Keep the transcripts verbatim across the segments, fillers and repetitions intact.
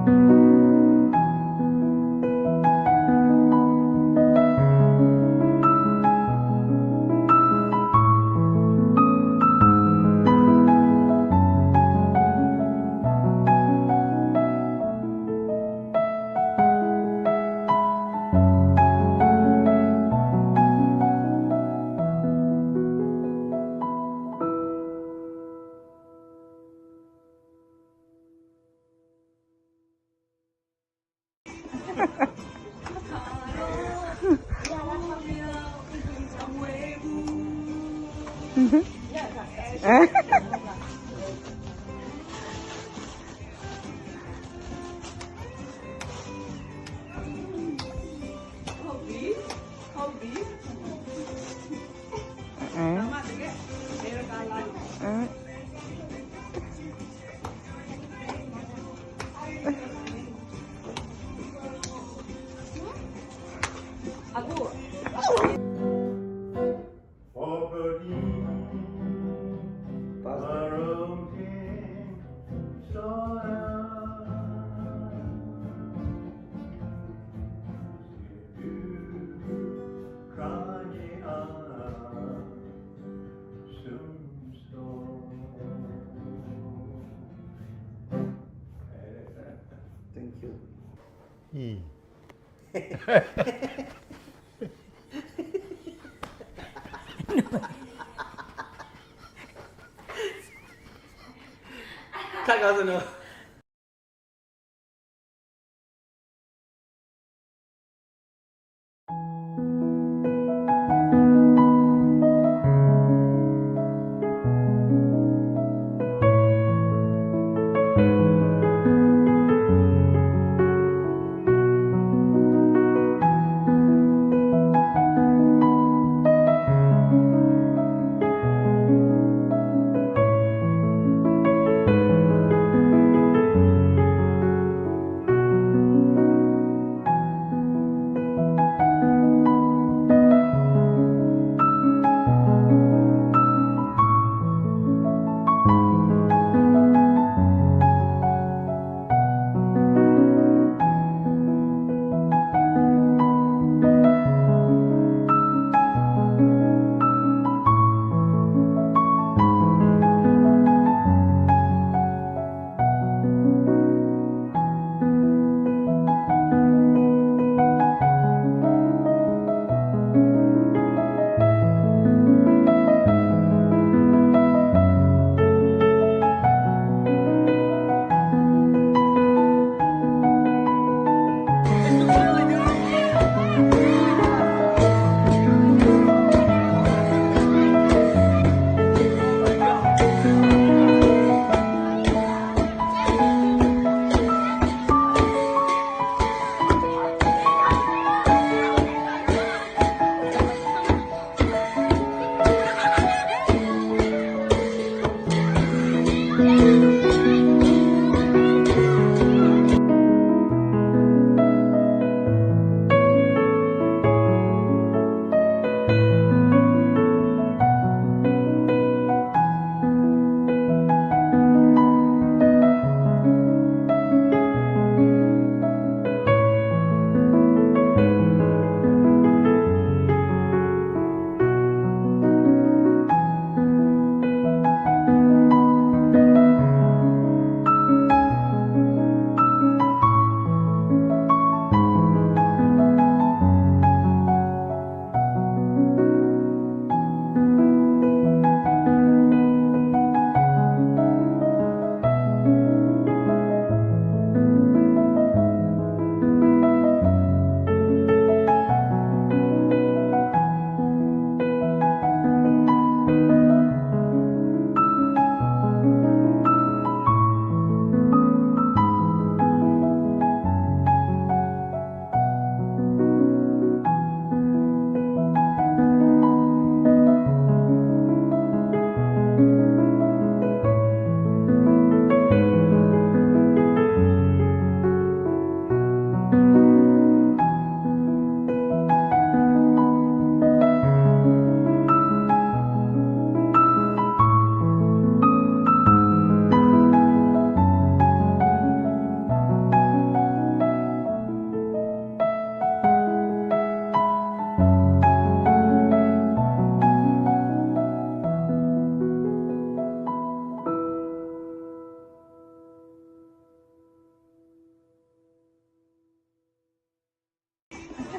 Thank you.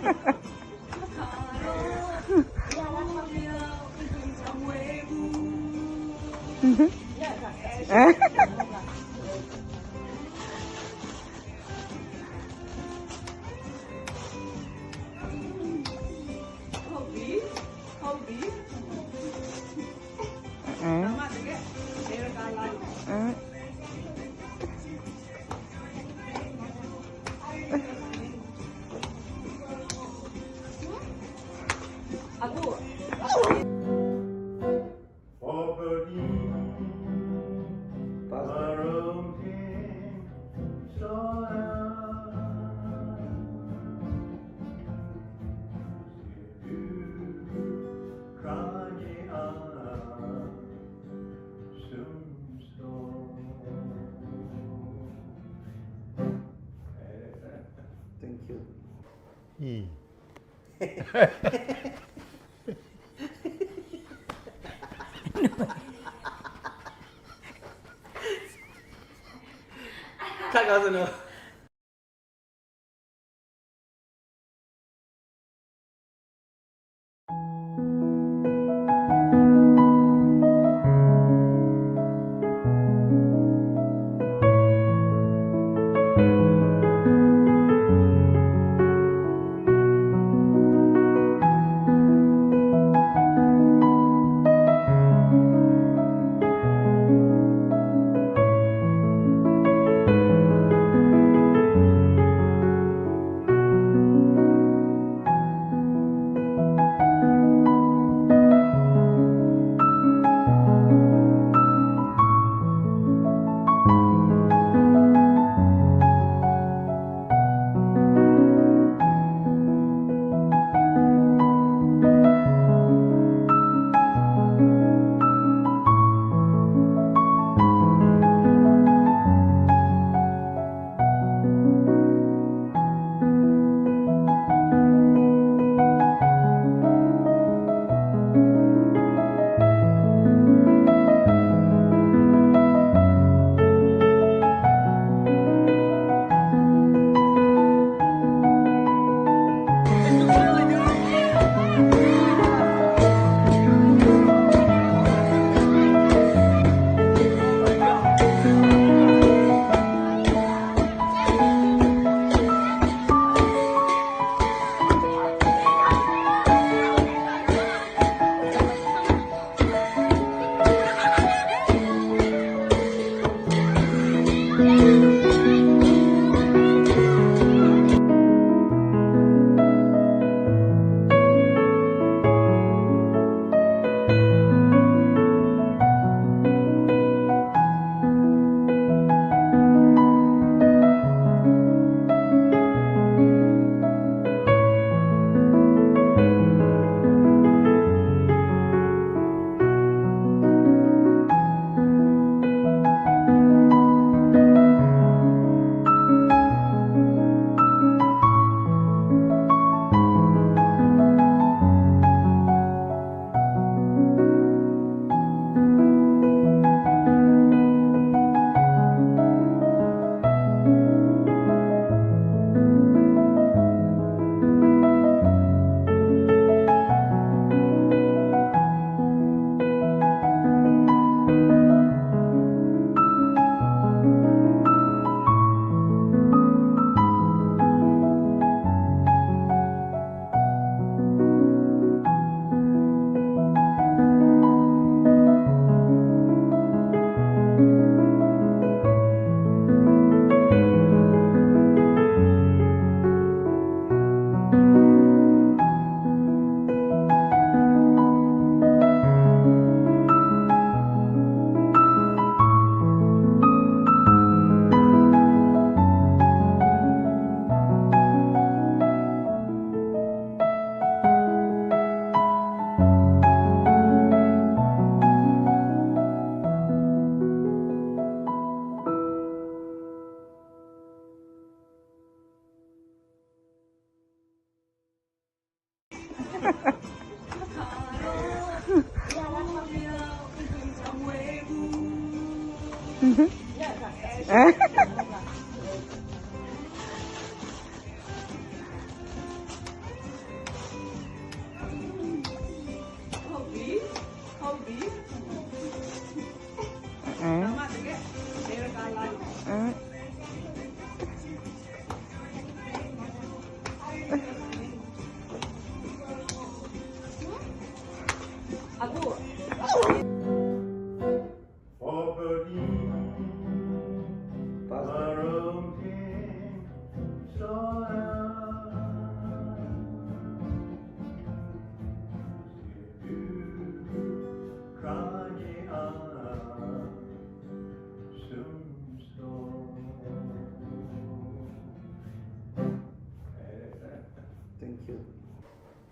Thank you.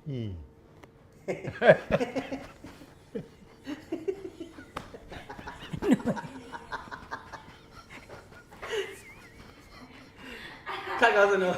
Hmm. Cut ka sa no.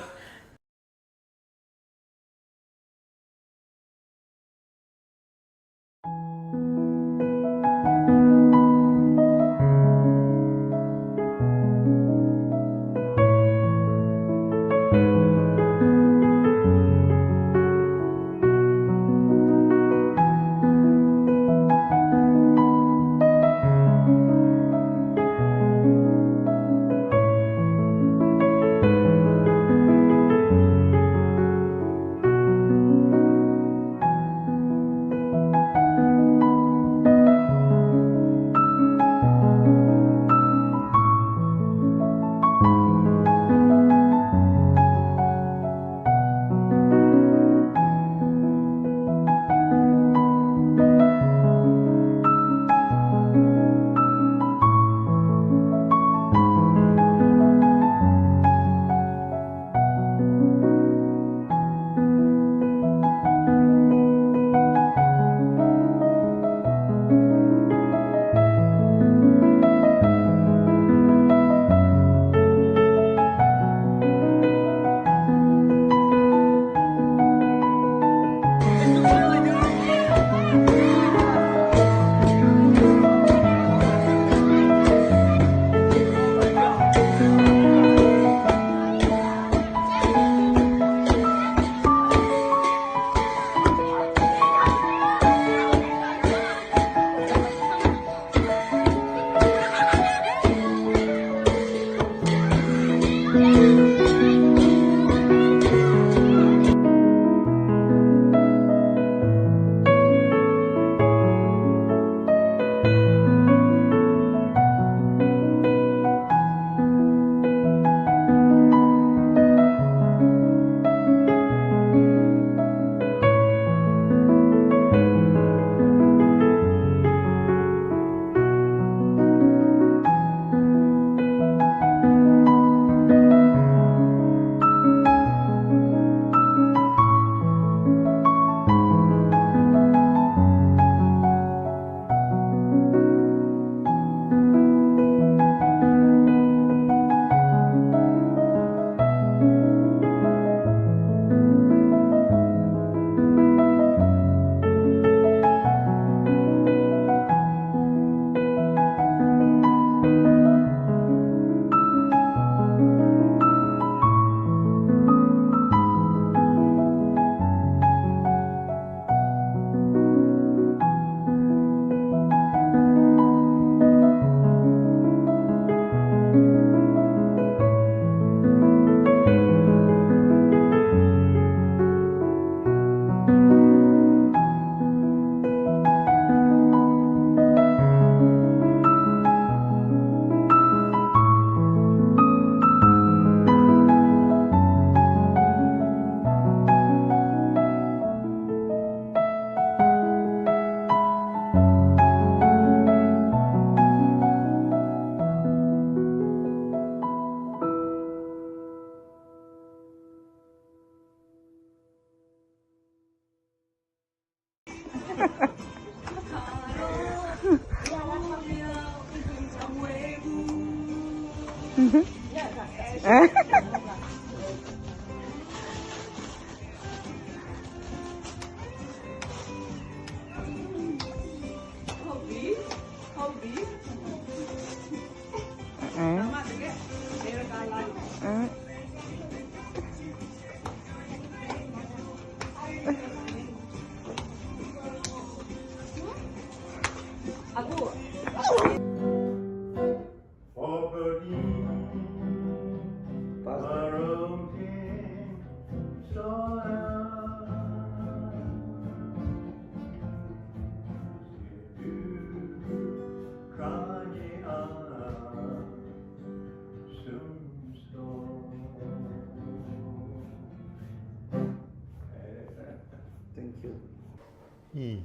Thank you. Hmm.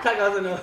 Cut ka sa no.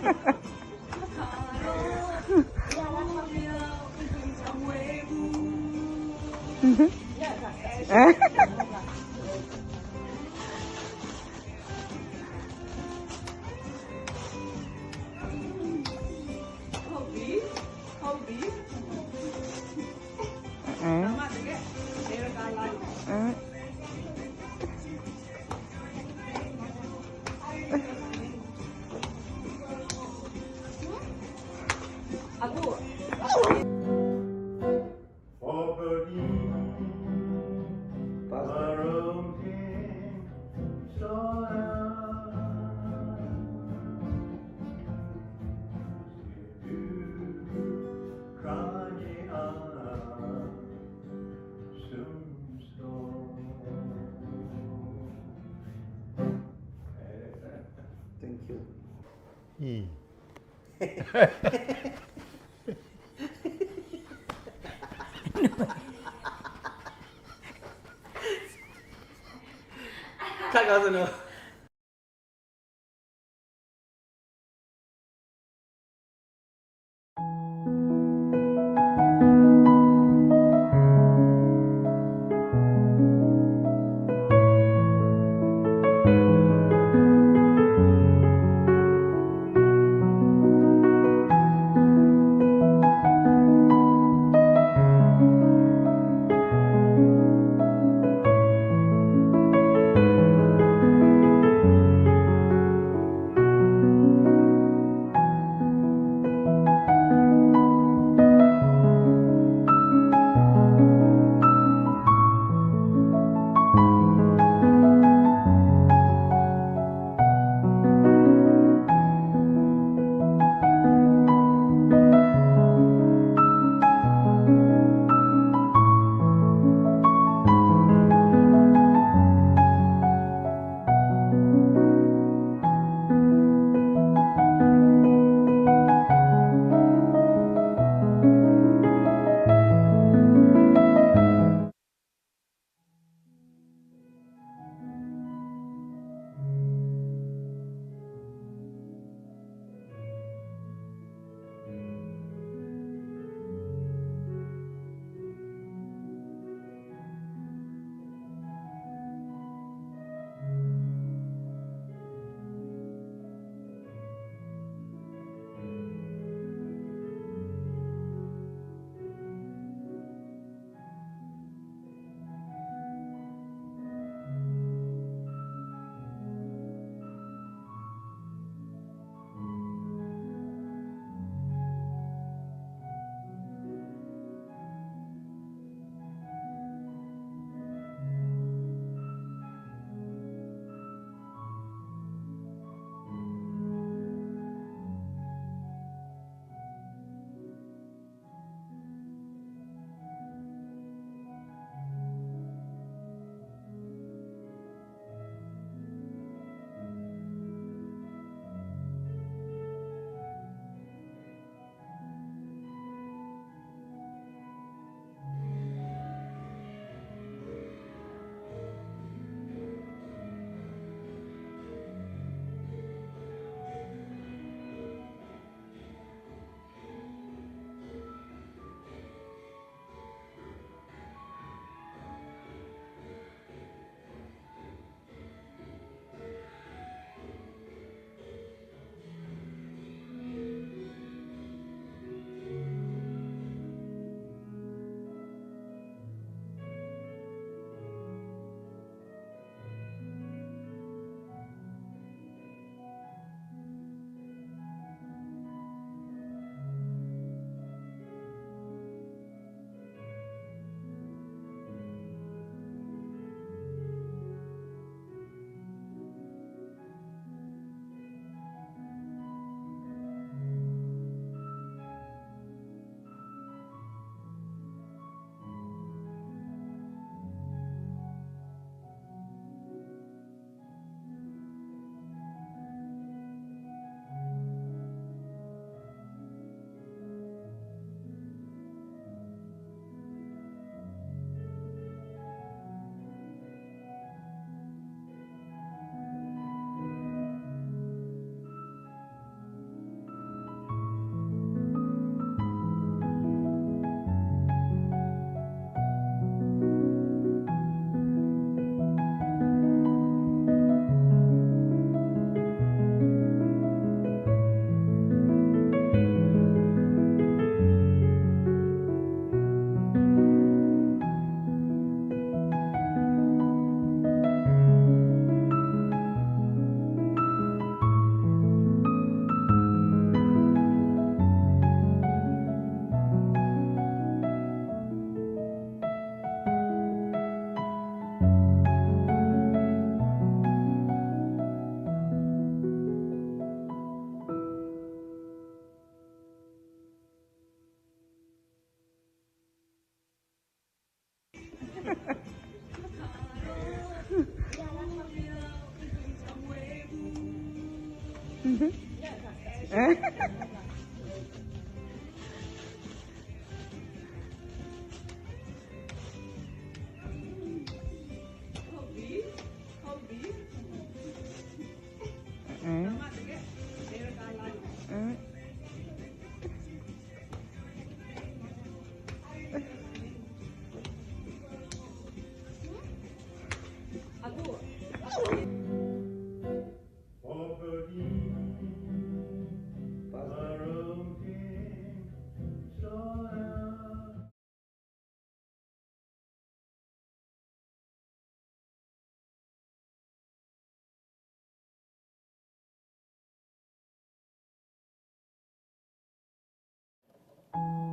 Thank you.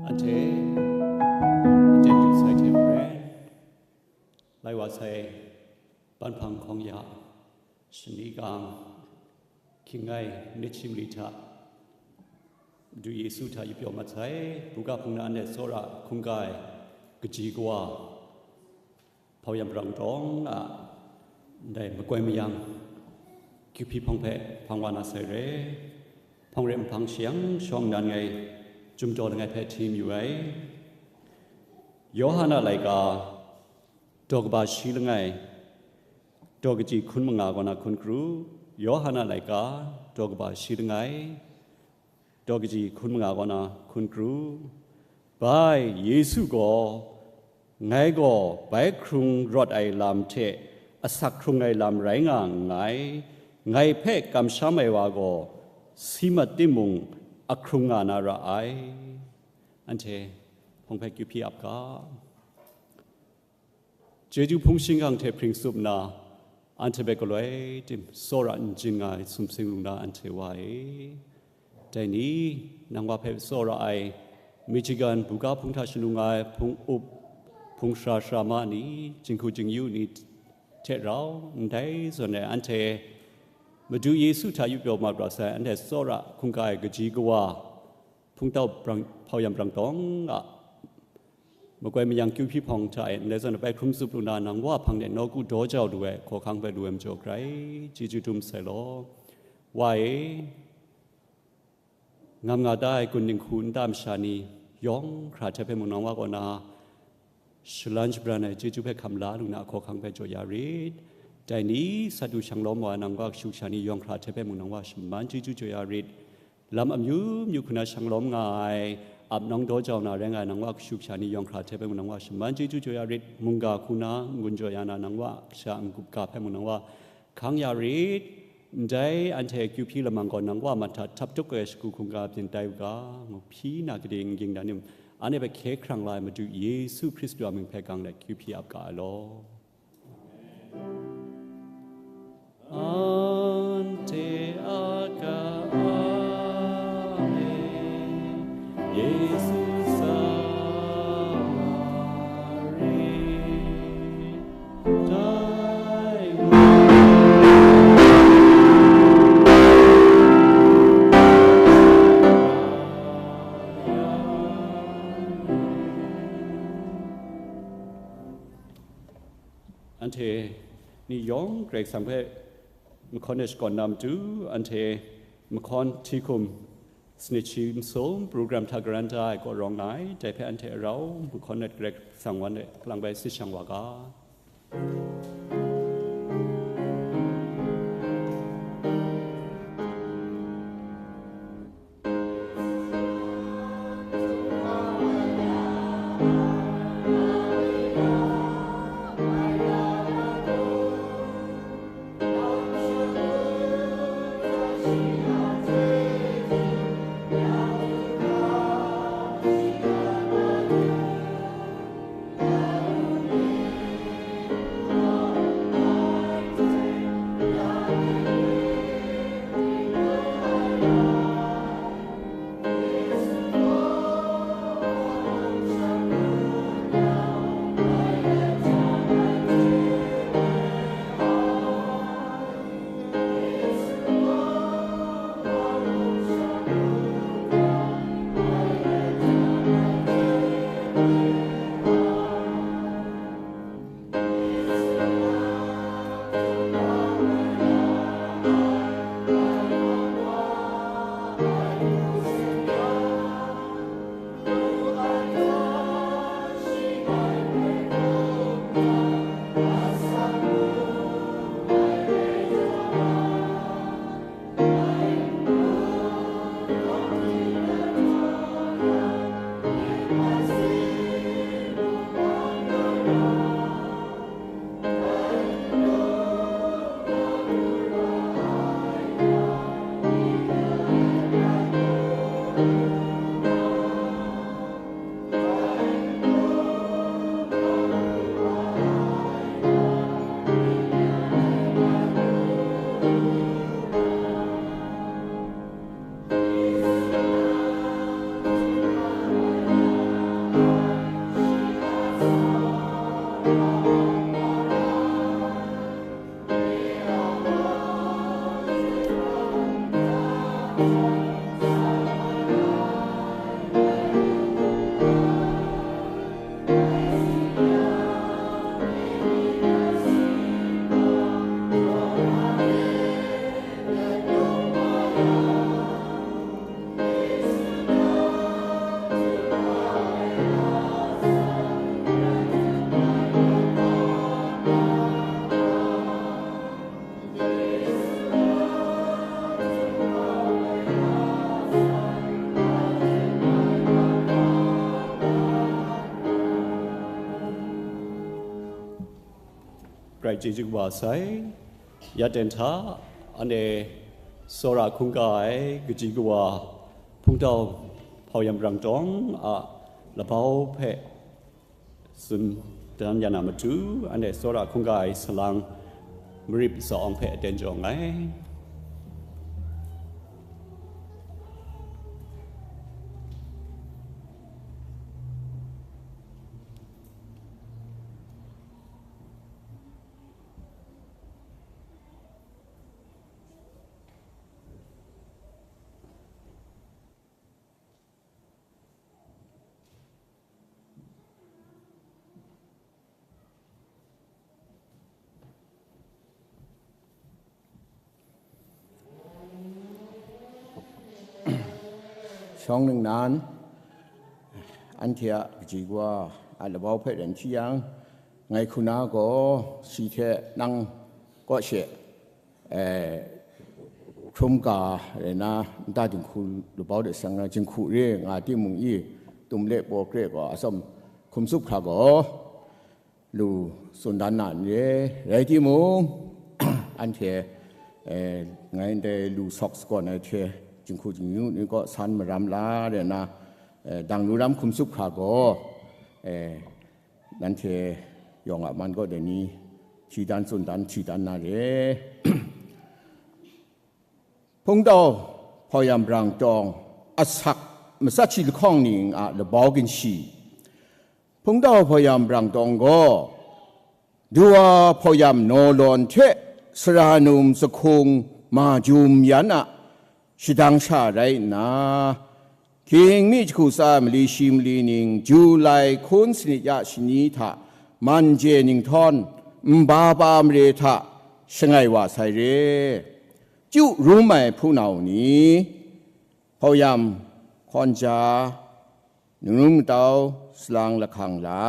Anhte, anhte du sai hte maren, lai wa sai, ban hpang hkawng ya, shani kang, hkying ai, myit shimri hta, Madu Yesu hta yip yaw mat sai, buga hpung na anhte tsawra hkungga ai, kaji kawa, hpau yam brang tawng a, ndai makoi mayang, kyu hpyi hpawng hpe hpang wa na sai re. Hpawng re nhpang shayang shawng nnan ngai, chyum daw langai hpe hti mayu ai. Yawhan a laika, daw kaba shi langai, daw kaji hkun manga kaw na hkun kru, Yawhan a laika, daw kaba shi langai, daw kaji hkun manga kaw na hkun kru. Bai, Yesu gaw, ngai gaw bai hkrung rawt ai lam hte asak hkrung ai lam rai nga nngai, ngai hpe kamsham ai wa gaw, si mat timung, ahkrung nga na ra ai. Anhte hpawng hpe kyu hpyi ap ga. Chyeju hpung shingkang hte hpring tsup nna, anhte hpe galoi tim tsawra n jin nga ai sumsing ru na anhte wa e. Dai ni, nang wa hpe tsawra ai, Michigan buga hpung hta shanung nga ai hpung up, hpung sara sara ma ni, jinghku jingyu ni hte rau, ndai zawn e anhte Madu Yesu hta yup yaw mat ra sai, anhte tsawra hkungga ai kaji kawa, hpungtau brang, hpau yam brang tawng a, makoi mayang kyu hpyi hpawng hta e ndai zawn bai hkrum tsup lu na, nang wa hpang de nawku daw jau lu ai hkawhkang hpe lu ai majaw grai chyeju dum sai law. Wa e, ngam nga ta ai gun dinghku nta masha ni yawng hkra hte hpe mung nang wa kaw na shalan shabran ai chyeju hpe hkam la lu na hkawhkang hpe jaw ya rit. Dai ni, sat du shang lawm wa ai nang wa kashu kasha ni yawng hkra hte hpe mung nang wa shaman chyeju jaw ya rit. Lam amyu myu hku na shang lawm nga ai, ap nawng daw jau na rai nga ai nang wa kashu kasha ni yawng hkra hte hpe mung nang wa shaman chyeju jaw ya rit, mungga hku na n-gun jaw ya na nang wa kasha n-gup ga hpe mung nang wa hkang ya rit, ndai anhte kyu hpyi lamang gaw nang wa mat hta htap tuk ai shagu hkungga byin tai u ga, ngu hpyi na gade n ging dan ning, anhte hpe hkye hkrang la ai Madu Yesu Hkristu a mying hpe gang let kyu hpyi ap ga ai law. Ante a ka a me, Yesu sa ma re, dai wa. Anhte ni yawng Karai Kasang hpe mahkawn e shakawn na matu, anhte mahkawn hti hkum sanit shi masum program hta karan da ai kaw rawng ai, dai hpe anhte a rau mahkawn let Karai Kasang wan e lang bai sit shang wa ga. Rai chyeju kaba sai, ya ten hta, anhte tsawra hkungga ai kaji kawa, hpungtau hpauyam brang tawng a labau hpe tsun dan ya na matu, anhte tsawra hkungga ai salang marip sa awng hpe aten jaw nngai. Shawng ningnan, anhte a kaji kawa a labau hpe ran hti yang, ngai hku na gaw shi hte nang kaw she, eh, hkrum ga rai na, nta dinghku labau de seng na, jinghku re nga timung i, tum le paw kre gaw atsawm hkum tsup hkra gaw, lu tsun dan na n re. Rai timung, anhte, eh, ngai ndai lu sawk sagawn ai hte, jinghku jingyu ni kaw san maram la rai na, eh, dang lu ram hkum tsup hkra gaw, eh, nanhte yawng a man kaw dai ni, hti dan tsun dan hti dan na re. Hpungtau hpauyam brang tawng, asak matsat shi lahkawng ning a labau ginshi. Hpungtau hpauyam brang tawng gaw, du wa hpauyam naw lawn hte sara num sahkung majum yan a shadang sha rai nna, hkying mi jahku tsa mali shi mali ning, Julai hkun sanit ya shani hta man je ninghtawng, nba pa mare hta shangai wa sai re. Chyu rum ai hpunau ni, hpauyam hkawn ja, ningrum matau salang lahkang la,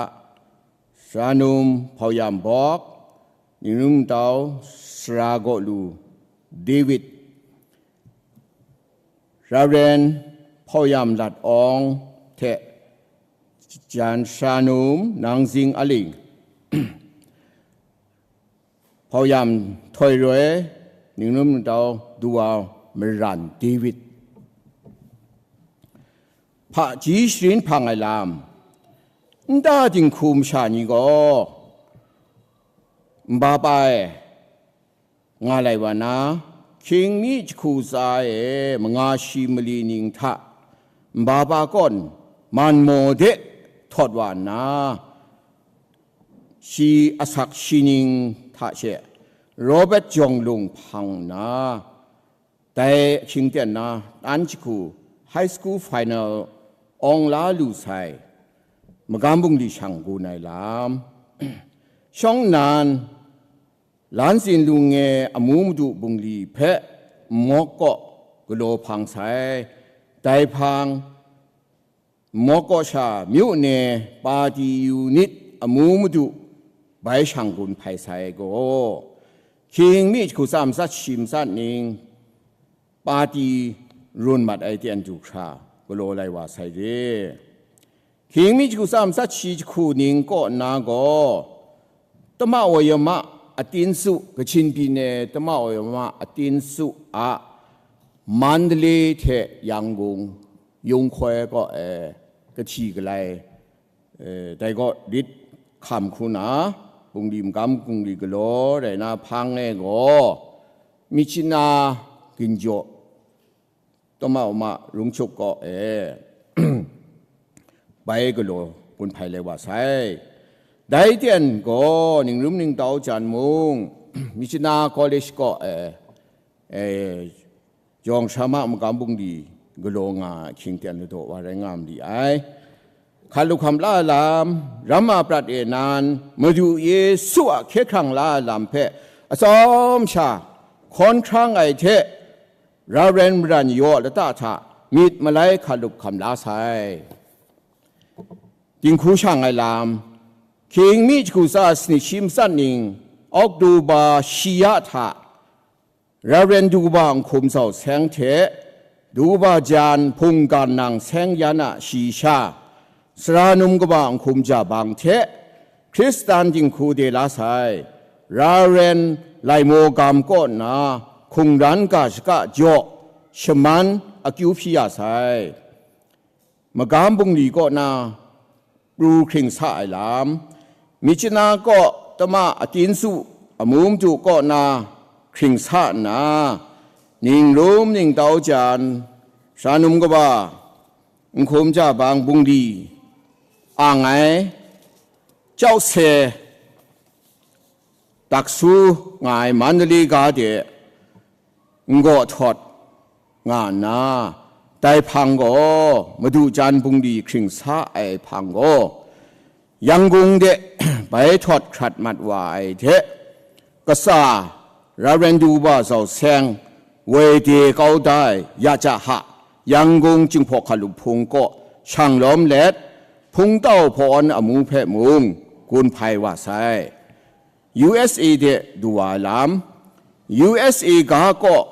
sara num hpauyam bawk, ningrum matau sara gaw lu David, Reverend hpauyam lat awng hte jan sara num nang zing aling, hpauyam htoi roi, ningrum matau du wa maran David. Hpaji sharin hpang ai lam, nta dinghku masha ni gaw, nba pa e, nga lai wa na, hkying mi jahku tsa e manga shi mali ning hta, nba pa kawn man maw de htawt wa nna, shi asak shi ning hta she Robert Jawng Lung hpang nna, dai ahkying ten na tan jahku high school final awng la lu sai, magam bungli shang gun ai lam. Shawng nnan, Lan tsin lung nge amu madu bungli hpe nmawk kaw galaw hpang sai. Dai hpang, nmawk kaw sha myu ne pati unit amu madu bai shang gun hpai sai gaw, hkying mi jahku tsa matsat shi matsat ning, pati run mat ai ten du hkra galaw lai wa sai re. Hkying mi jahku tsa matsat shi jahku ning kaw nna gaw, Tama Wayama atin su, Kachin byin e Tama Wayama atin su a Mandalay hte Yangon yung hkoi kaw e kahti galai, eh, dai gaw lit hkam hku na, bungli magam bungli galaw rai na hpang e gaw, Myitkyina ginjaw Tama Wayama rungchup kaw e bai galaw gun hpai lai wa sai. Dai ten gaw ningrum ningtau jan mung, Myitkyina College kaw e, e, jawng sha ma magam bungli galaw nga ai hkying ten ladaw wa rai nga ma li ai. Hkalup hkam la ai lam, ram a prat e nan, Madu Yesu a hkye hkrang la ai lam hpe atsawm sha hkawn hkrang ai hte, Reverend Maran Yaw lata hta myit malai hkalup hkam la sai. Dinghku shang ai lam, hkying mi jahku tsa sanit shi matsat ning, Oktoba shi ya hta, Reverend du kaba nhkum zau seng hte, du kaba jan hpunggan nang seng yan a shayi sha, sara num kaba nhkum ja bang hte, Hkristan dinghku de la sai. Raran Laimo Gam kaw na hkungran ga shaka jaw shaman akyu hpyi ya sai. Magam bungli kaw na pru hkring sa ai lam, Myitkyina kaw tama Atinsu amu madu kaw na hkring sa nna, Ningrum Ningtau Jan, Shanum Kaba, Nhkum Ja Bang bungli ang ai, Chyaw Se, Daksu nga ai Mandalay ga de n-gaw htawt nga nna, dai hpang gaw Madu Jan bungli hkring sa ai hpang gaw, Yangon de bai htawt hkrat mat wa ai hte, kasa Raran Duba Zau Seng woi de kau da ai ya ja ha, Yangon Jinghpaw Hkalup Hpung kaw shang lawm let, Hpungtau Hpawn amu hpe mung gun hpai wa sai. U S A de du wa ai lam, U S A ga kaw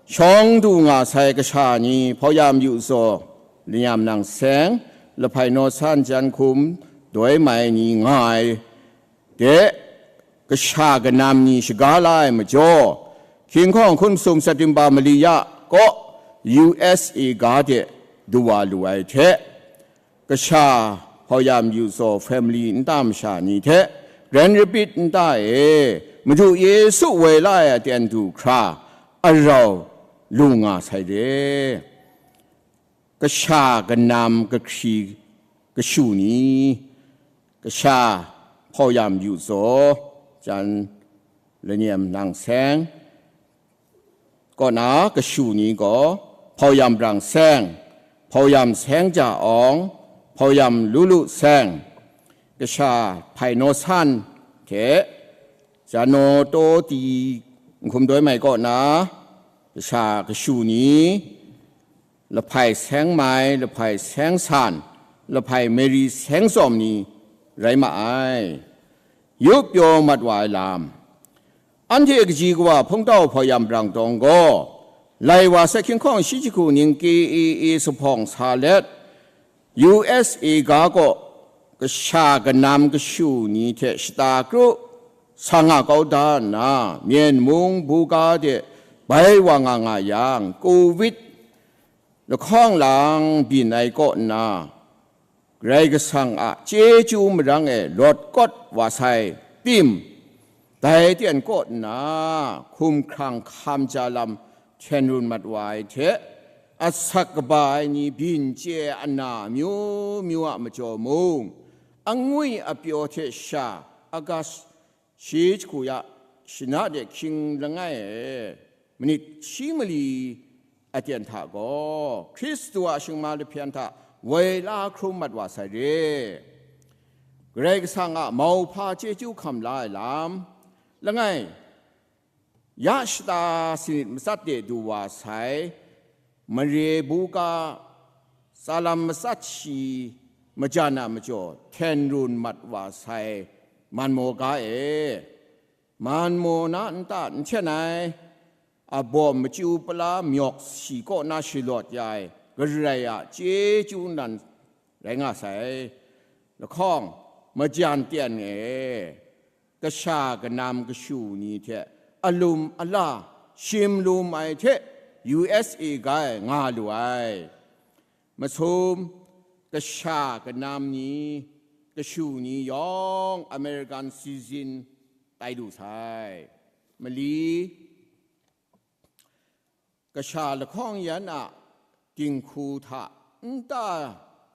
shawng du nga sai kasha ni Hpauyam Yu Zaw, Lanyam Nang Seng, Lahpai Naw San Jan Hkum, doi mai ni nga ai de, kasha kanam ni shaga la ai majaw, King Hkawng hkun masum September mali ya kaw U S A ga de du wa lu ai hte, kasha Hpauyam Yu Zaw family nta masha ni hte Grand Rapids nta e Madu Yesu woi la ai aten du hkra arau lu nga sai re. Kasha kanam kahkri kashu ni, kasha Hpauyam Yu Zaw, Jan Lanyam Nang Seng, kaw na kashu ni gaw, Hpauyam Brang Seng, Hpauyam Seng Ja Awng, Hpauyam Lu Lu Seng, kasha Hpai Naw San hte, Jano Taw Ti Nhkum Doi Mai kaw na kasha kashu ni, Lahpai Seng Mai, Lahpai Seng San, Lahpai Mary Seng Tsawm ni rai ma ai. Yup pyaw mat wa ai lam. Anhte kaji kawa Hpungtau Hpauyam Brang Dawng gaw, lai wa sai hkying hkawng shi jahku ning K A A zuphpawng sa let, U S A ga kaw kasha kanam kashu ni hte shata kru sa nga kau da nna, Myen mung buga de bai wa nga nga yang, covid lahkawng lang byin ai kaw nna, Karai Kasang a chyeju marang e lawt kawt wa sai tim, dai ten kaw nna hkumhkrang hkam ja lam hten run mat wa ai hte, asak kaba ai ni byin chye ana myu myu a majaw mung, angwi apyaw hte sha, August shi jahku ya shana de hkying langai e, manit shi mali aten hta gaw, Hkristu a shingma lahpyan hta woi la hkrum mat wa sai re. Karai Kasang a mauhpa chyeju hkam la ai lam langai, ya shata sanit matsat de du wa sai, mare buga tsalam matsat shi majan a majaw hten run mat wa sai, manmaw ga e, manmaw na nta n hten ai, abawm machyu pala myawk si kaw na shalawt ya ai Karai a chyeju nan rai nga sai. Lahkawng, majan ten e, kasha kanam kashu ni hte alum ala shim lum ai hte U S A ga e nga lu ai. Masum, kasha kanam ni, kashu ni yawng American citizen tai lu sai. Mali, kasha lahkawng yan a dinghku hta nta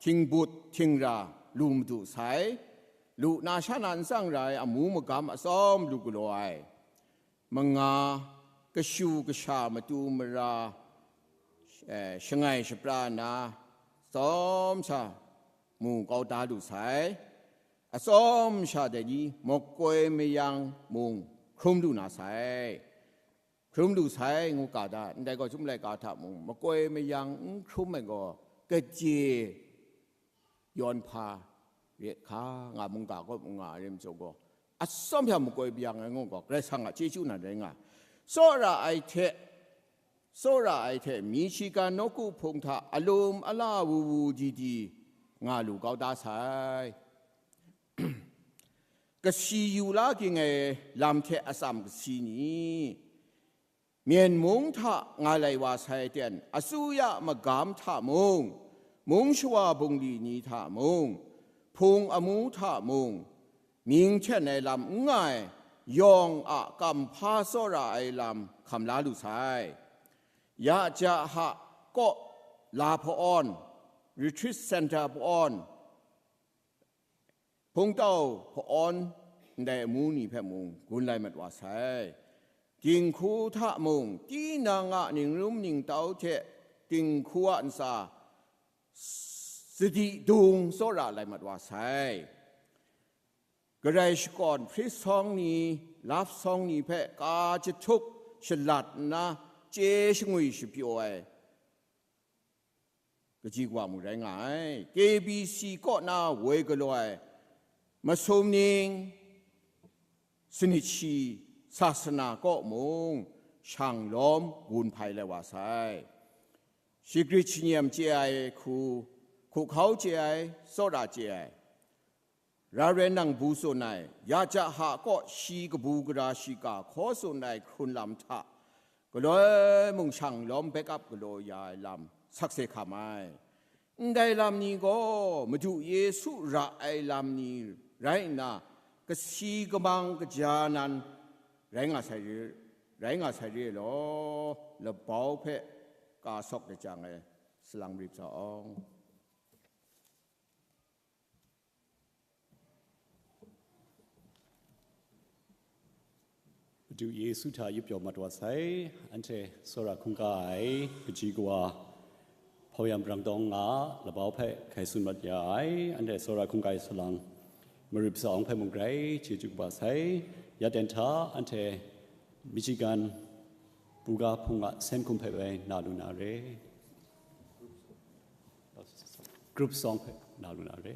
htingbut htingra lu madu sai, lu na sha na n tsang ra ai amu magam atsawm lu galaw ai. Manga, kashu kasha matu mara, eh, shangai shapra na, tsawm sha mu kau da lu sai. Atsawm sha dai ni makoi mayang mung hkrum lu na sai. Hkrum lu sai ngu ga da, ndai gaw, Chyum Laika hta mung makoi mayang n hkrum ai gaw, kaje yawn hpa ret hka nga, mungga kaw mung nga ai rai majaw gaw, atsawm hpya makoi mayang ai ngu gaw, Karai Kasang a chyeju nan rai nga ai. Tsawra ai hte, tsawra ai hte, Michigan nawku hpung hta alum ala wu wu di di nga lu kau da sai. kasi yu la ging ai lam hte atsam kasi ni, Myen mung hta nga lai wa sai ten, asuya magam hta mung, mung shawa bungli ni hta mung, hpung amu hta mung, ming hten ai lam n nga ai, yawng a kamhpa tsawra ai lam hkam la lu sai. Ya ja ha kaw la hpa-awn, retreat center hpa-awn, hpungtau hpa-awn ndai amu ni hpe mung gun lai mat wa sai. Dinghku hta mung, tinang a ningrum ningtau hte dinghku a ntsa sadi dung tsawra lai mat wa sai. Garai shakawn hprit sawng ni, love song ni hpe ka jahtuk shalat nna, chye shangwi shapyaw ai kaji kawa mung rai nga ai. K B C kaw na woi galaw ai masum ning, sanit shi, sasana kaw mung shang lawm gun hpai lai wa sai. Shagrit shanyem chye ai hku, hkuhkau chye ai, tsawra chye ai, ra ren nang bu tsun ai, ya ja ha kaw shi kabu gara shiga hkaw tsun ai hkrun lam hta, galoi mung shang lawm back up galaw ya ai lam sakse hkam ai. Ndai lam ni gaw Madu Yesu ra ai lam ni rai nna, kasi kamang kaja nan rai nga sai re, rai nga sai re law, labau hpe ka sawk lajang ai salang rip sa awng. Madu Yesu hta yup pyaw mat wa sai, anhte tsawra hkungga ai kaji kawa hpau yam brang dawng nga, labau hpe hkai tsun mat ya ai, anhte tsawra hkungga ai salang marip sa awng hpe mung grai chyeju kaba sai. Ya ten hta anhte Michigan buga hpung a sen hkum hpe bai na lu na re. Group song hpe na lu na re.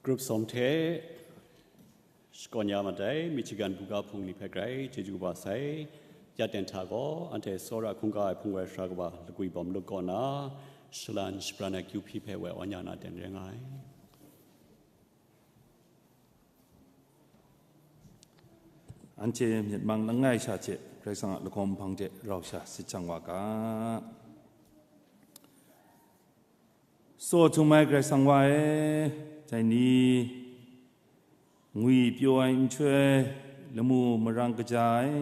Grup sawm hte shakawn ya mat ai Michigan buga hpung ni hpe grai chyeju kaba sai. Ya ten hta gaw, anhte tsawra hkungga ai hpung wai sara kaba Lagwi Bawm Luk kaw na, shalan shapran ai kyu hpyi hpe woi awn ya na ten rai nga ai. Anhte myit mang langai sha hte Karai Kasang a lahkawng hpang hte rau sha sit shang wa ga. Tsaw htum ai Karai Kasang wa e, dai ni ngwi pyaw ai nhtoi, lamu marang kaja ai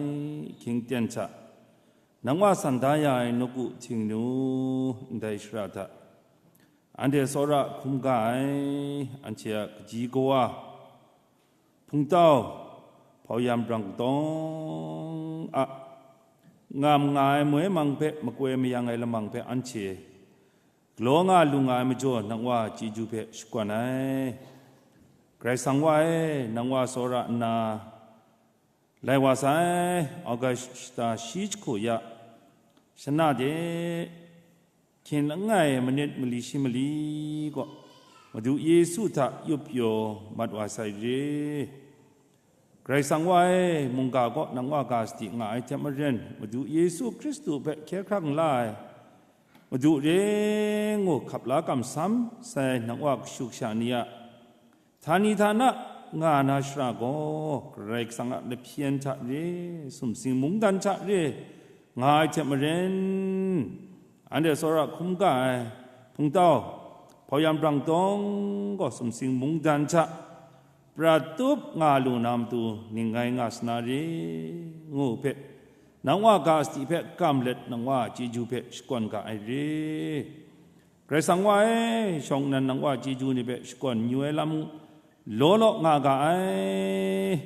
ahkying ten hta, nang wa san da ya ai nawku htingnu ndai shara hta, anhte tsawra hkungga ai, anhte a kaji kawa, hpungtau, hpau yan brang katawng a ngam nga ai moi mang hpe makoi mayang ai lamang hpe anhte galaw nga lu nga ai majaw, nang wa chyeju hpe shakawn ai. Karai Kasang wa e, nang wa tsawra nna lai wa sai, August shata shi jahku ya, shana de hkyen langai manit mali shi mali kaw, Madu Yesu hta yup pyaw mat wa sai re. Karai Kasang wa e, mungga kaw nang wa ga sadi nga ai hte maren, Madu Yesu Hkristu hpe hkye hkrang la ai Madu re ngu hkap la kamsham sai nang wa kashu kasha ni a htani htana nga na shara gaw, Karai Kasang a lahpyen hta re, sumsing mungdan hta re nga ai hte maren, anhte tsawra hkungga ai hpungtau, hpau yan brang katawng gaw sumsing mungdan hta prat tup nga lu na matu ning ngai nga sa na re, ngu hpe, nang wa ga sadi hpe kam let nang wa chyeju hpe shakawn ga ai re. Karai Kasang wa e, shawng nnan nang wa chyeju ni hpe shakawn yu ai lam law law nga ga ai.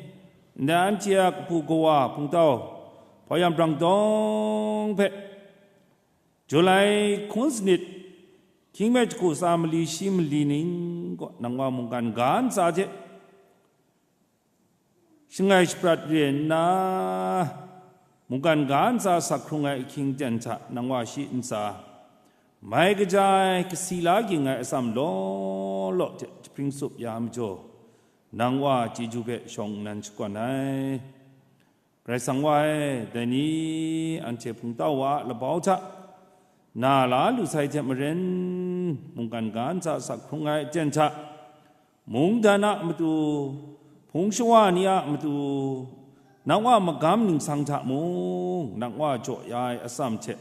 Ndai anhte a kahpu kawa hpungtau, hpau yan brang katawng hpe, July hkun sanit, hkying me jahku tsa mali shi mali ning kaw, nang wa mungkan ga ntsa hte shangai shaprat re nna, mungkan ga ntsa sak hkrung ai ahkying ten hta nang wa shi ntsa mai kaja ai, kasi la ging ai atsam law law hte jahpring tsup ya ai majaw, nang wa chyeju hpe shawng nnan shakawn ai. Karai Kasang wa e, dai ni anhte hpungtau wa a labau hta na la lu sai hte maren, mungkan ga ntsa sak hkrung ai aten hta, mungdan a matu, hpung shawa ni a matu, nang wa magam ningsang hta mung, nang wa jaw ya ai atsam hte,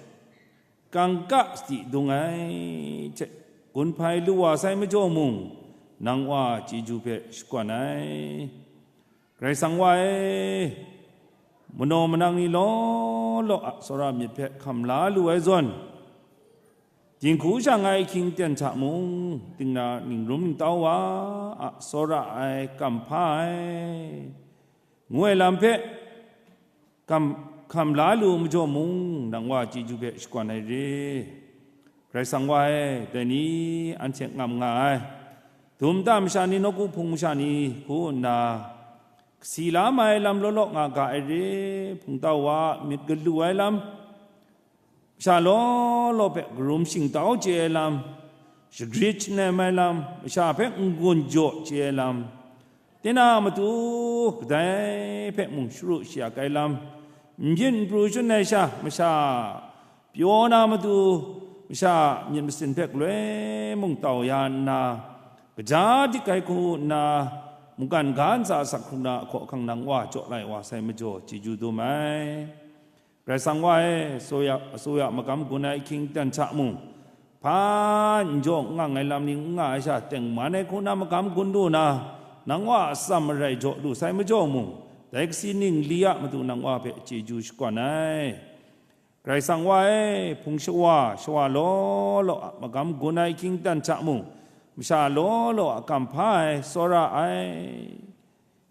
kangka sadi dung ai hte, gun hpai lu wa sai majaw mung, nang wa chyeju hpe shakawn ai. Karai Kasang wa e, manaw manang ni law law a tsawra myit hpe hkam la lu ai zawn, dinghku shang ai ahkying ten hta mung, tingna ningrum ningtau wa a tsawra ai, kamhpa ai, ngu ai lam hpe kam, hkam la lu majaw mung, nang wa chyeju hpe shakawn ai re. Karai Kasang wa e, dai ni anhte ngam nga ai, dum nta masha ni, nawku hpung masha ni hku nna, kasi la mai ai lam law law nga ga ai re. Hpungtau wa a myit galu ai lam, masha law law hpe karum shingtau chye ai lam, shagrit shanem ai lam, masha hpe n-gun jaw chye ai lam, tinang a matu kadai hpe mung sharu shayak ai lam, n byin n pru shun ai sha, masha pyaw na matu, masha myit masin hpe galoi mung tau ya nna, kaja dik ai hku nna, mungkan ga ntsa sak hkrung na ahkaw ahkang nang wa jaw lai wa sai majaw chyeju dum ai. Karai Kasang wa e, tsawra, tsawra magam gun ai ahkying ten hta mung, hpa n jaw n ngang ai lam ni n nga ai sha tengman ai hku na magam gun lu na, nang wa a atsam marai jaw lu sai majaw mung, dai kasi ning li a matu nang wa hpe chyeju shakawn ai. Karai Kasang wa e, hpung shawa, shawa law law a magam gun ai ahkying ten hta mung, masha law law a kamhpa ai, tsawra ai,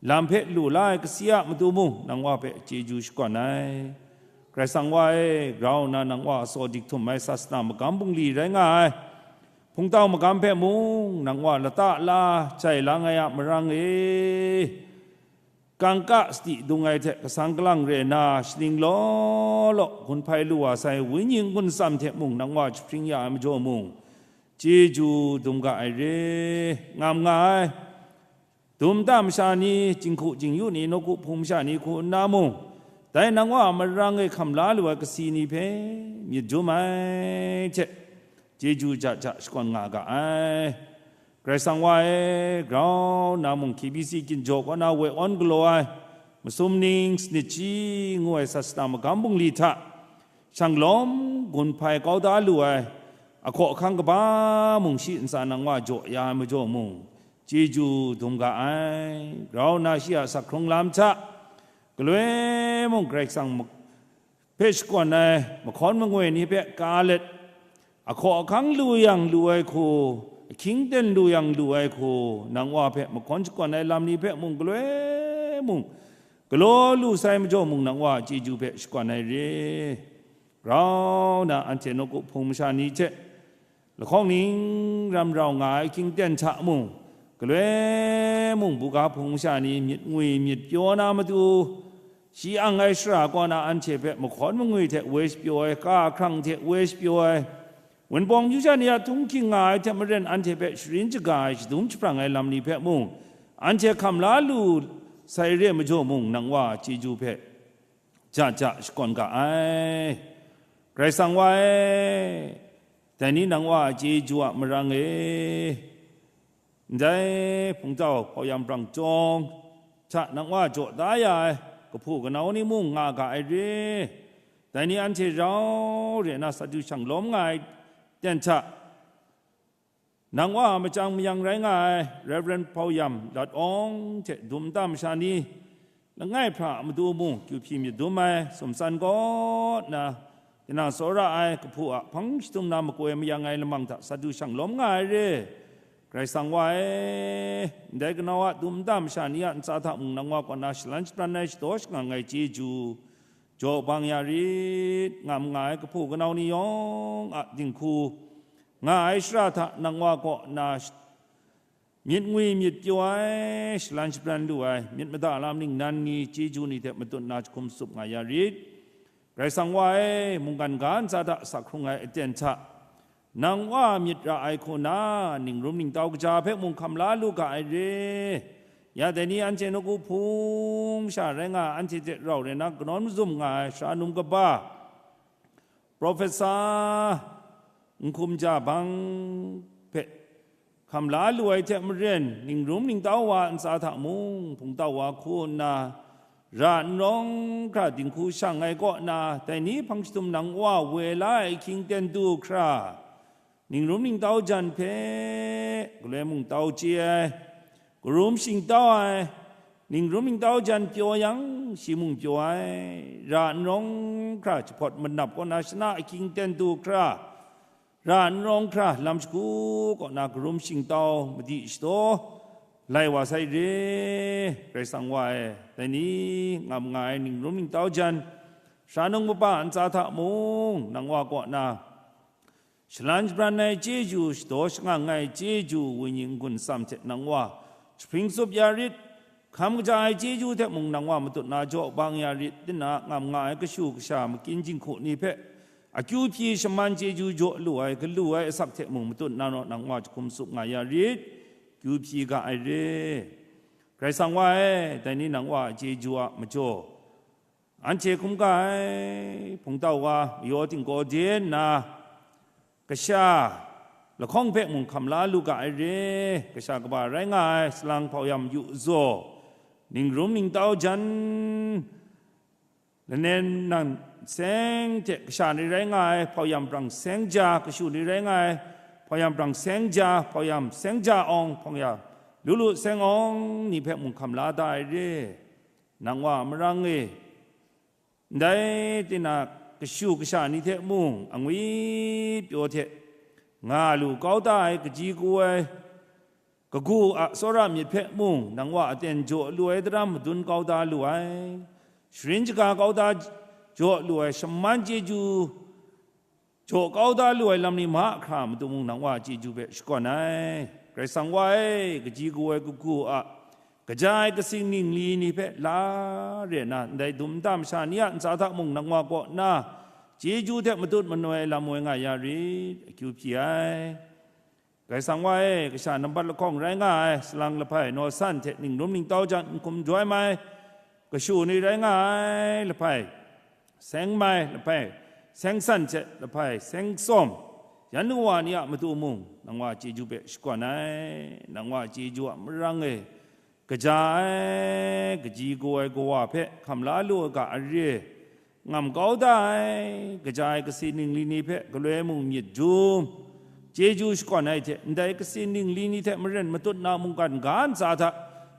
lam hpe lu la ai kasi a matu mung, nang wa hpe chyeju shakawn ai. Karai Kasang wa e, grau nna nang wa a tsaw dik htum ai sasana magam bungli rai nga ai. Hpungtau magam hpe mung, nang wa lata la jai lang ai a marang e, kangka sadi dung ai hte kasang kalang re nna, shaning law law gun hpai lu wa sai, wenyi n-gun atsam hte mung nang wa jahpring ya ai majaw mung, chyeju dum ga ai re, ngam nga ai. Dum nta masha ni, jinghku jingyu ni, nawku hpung masha ni hku nna mung, dai nang Wa a marang e hkam la lu ai kasi ni hpe myit jum ai hte, chyeju ja ja shakawn nga ga ai. Karai Kasang Wa e, grau nna mung K B C Ginjaw kaw na we awn galaw ai, masum ning sanit shi ngu ai sasana magam bungli hta, shanglawm gun hpai kau da lu ai, ahkaw ahkang kaba mung shi ntsa nang Wa jaw ya ai majaw mung, chyeju dum ga ai. Grau nna shi a asak hkrung lam hta, galoi mung Karai Kasang ma-, hpe shakawn ai mahkawn mangwi ni hpe ka let, ahkaw ahkang lu yang lu ai hku, ahkying ten lu yang lu ai hku, nang Wa hpe mahkawn shakawn ai lam ni hpe mung galoi mung, galaw lu sai majaw mung nang Wa a chyeju hpe shakawn ai re. Grau nna anhte nawku hpung masha ni hte lahkawng ning ram rau nga ai ahkying ten hta mung, galoi mung buga hpung masha ni myit ngwi myit pyaw na matu, shi ang ai shara kaw na anhte hpe mahkawn mangwi hte woi shapyaw ai, ka hkrang hte woi shapyaw ai, Wunpawng yu sha ni a htunghking nga ai hte maren anhte hpe sharin shaga ai, shadum jahprang ai lam ni hpe mung, anhte hkam la lu sai re majaw mung, nang Wa a chyeju hpe ja ja shakawn ga ai. Karai Kasang Wa e, dai ni nang Wa a chyeju a marang e, ndai hpungtau hpauyam brang chyawng hta nang Wa jaw da ya ai kahpu kanau ni mung nga ga ai re. Dai ni anhte rau re na sadu shanglawm nga ai ten hta, nang Wa a machyang mayang rai nga ai Rev. Hpauyam Lat Awng hte dum nta masha ni, langai hpra a matu mung kyu hpyi myit dum ai, sumsan kaw nna, tinang tsawra ai kahpu a hpang shadum na makoi mayang ai lamang hta sadu shanglawm nga ai re. Karai Kasang Wa e, ndai kanau a dum nta masha ni a ntsa hta mung nang Wa kaw na shalan shabran ai, shadaw shangang ai chyeju jaw bang ya rit, ngam nga ai kahpu kanau ni yawng a dinghku nga ai shara hta nang Wa kaw na sh-, myit ngwi myit pyaw ai, shalan shabran lu ai, myit mada lam ningnan ni chyeju ni hte matut na jahkum tsup nga ya rit. Karai Kasang Wa e, mungkan ga ntsa hta asak hkrung ai aten hta, nang Wa myit ra ai hku na, ningrum ningtau kaja hpe mung hkam la lu ga ai re. Ya dai ni anhte nawku hpung masha rai nga ai, anhte hte rau re na kanawn mazum nga ai sara num kaba, Professor Nhkum Ja Bang hpe hkam la lu ai hte maren, ningrum ningtau wa a ntsa hta mung hpungtau wa hku nna, ra n rawng hkra dinghku shang ai kaw na, dai ni hpang shadum nang Wa woi la ai ahkying ten du hkra, ningrum ningtau jan hpe galoi mung tau chye ai, karum shingtau ai, ningrum ningtau jan pyaw yang, shi mung pyaw ai, ra n rawng hkra jahpawt manap kaw na shana ahkying ten du hkra, ra n rawng hkra lam shagu kaw na karum shingtau madi shadaw lai wa sai re. Karai Kasang Wa e, dai ni ngam nga ai ningrum ningtau jan, sara num kaba ntsa hta mung nang Wa kaw na shalan shabran ai chyeju, shadaw shangang ai chyeju, wenyi n-gun atsam hte nang Wa jahpring tsup ya rit, hkam kaja ai chyeju hte mung nang Wa matut na jaw bang ya rit, tinang a ngam nga ai kashu kasha makyin jinghku ni hpe akyu hpyi shaman chyeju jaw lu ai, galu ai asak hte mung matut na naw nang Wa jahkum tsup nga ya rit, kyu hpyi ga ai re. Karai Kasang Wa e, dai ni nang Wa a chyeju a majaw, anhte hkum ga ai hpungtau wa mayaw tinggaw de nna, kasha lahkawng hpe mung hkam la lu ga ai re. Kasha kaba rai nga ai salang hpauyam yu zaw, ningrum ningtau jan, lanen nang seng hte kasha ni rai nga ai hpauyam brang seng ja, kashu ni rai nga ai hpauyam brang seng ja, hpauyam seng ja awng, hpauyam lu lu seng awng ni hpe mung hkam la da ai re. Nang Wa a marang e, ndai tinang kashu kasha ni hte mung angwi pyaw hte nga lu kau da ai, kaji kaw ai kagu a tsawra myit hpe mung nang Wa aten jaw lu ai daram madun kau da lu ai, sharin shaga kau da jaw lu ai, shaman chyeju jaw kau da lu ai lam ni mahkra matu mung nang Wa a chyeju hpe shakawn ai. Karai Kasang Wa e, kaji kaw ai kagu a kaja ai kasing ningli ni hpe la re nna, ndai dum nta masha ni a ntsa hta mung nang Wa kaw nna chyeju hte matut manoi lam woi nga ya rit, akyu hpyi ai. Karai Kasang wa e, kasha nambat lahkawng rai nga ai salang lahpai naw san hte ningrum ningtau jan n hkum jawai mai, kashu ni rai nga ai lahpai, seng mai lahpai, seng san hte lahpai, seng tsawm, yan kawa ni a matu mung, nang wa chyeju hpe shakawn ai, nang wa chyeju a marang e, kaja ai, kaji kaw ai kawa hpe hkam la lu ai ga are, ngam kau da ai, kaja ai kasi ningli ni hpe galoi mung myit dum, chyeju shakawn ai hte, ndai kasi ningli ni hte maren matut na mungkan ga ntsa hta,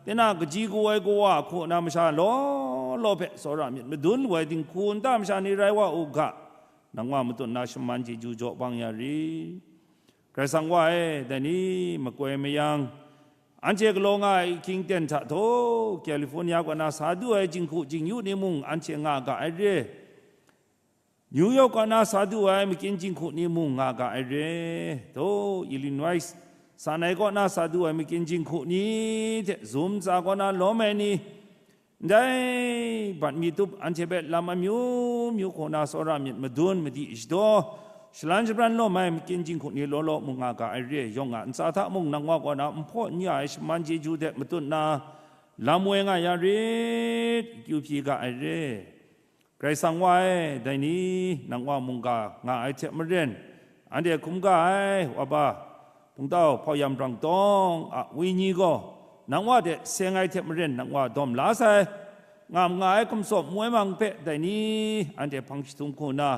tinang kaji kaw ai kawa hku na masha law law hpe tsawra myit madun lu ai dinghku nta masha ni rai wa u ga, nang wa matut na shaman chyeju jaw bang ya ri. Karai Kasang wa e, dai ni makoi mayang, anhte galaw nga ai ahkying ten hta taw, California kaw na sa du ai jinghku jingyu ni mung anhte nga ga ai re. New York kaw na sa du ai makyin jinghku ni mung nga ga ai re. Taw, Illinois, Sinai kaw na sa du ai makyin jinghku ni hte, Zoom tsa kaw na lawm ai ni, ndai bat mi tup anhte hpe lam amyu myu hku na tsawra myit madun madi shadaw, shalan shabran lawm ai makyin jinghku ni law law mung nga ga ai re. Yawng a ntsa hta mung nang wa kaw na n hpaw n ya ai shaman chyeju hte matut na lam woi nga ya rit, akyu hpyi ga ai re. Karai Kasang wa e, dai ni nang wa mungga nga ai hte maren, anhte hkum ga ai, wa ba, Hpungtau Hpau Yam Brang Tawng a wenyi gaw, nang wa hte seng ai hte maren nang wa dawm la sai. Ngam nga ai hkum sawp moi mang hpe dai ni anhte hpang jahtum hku na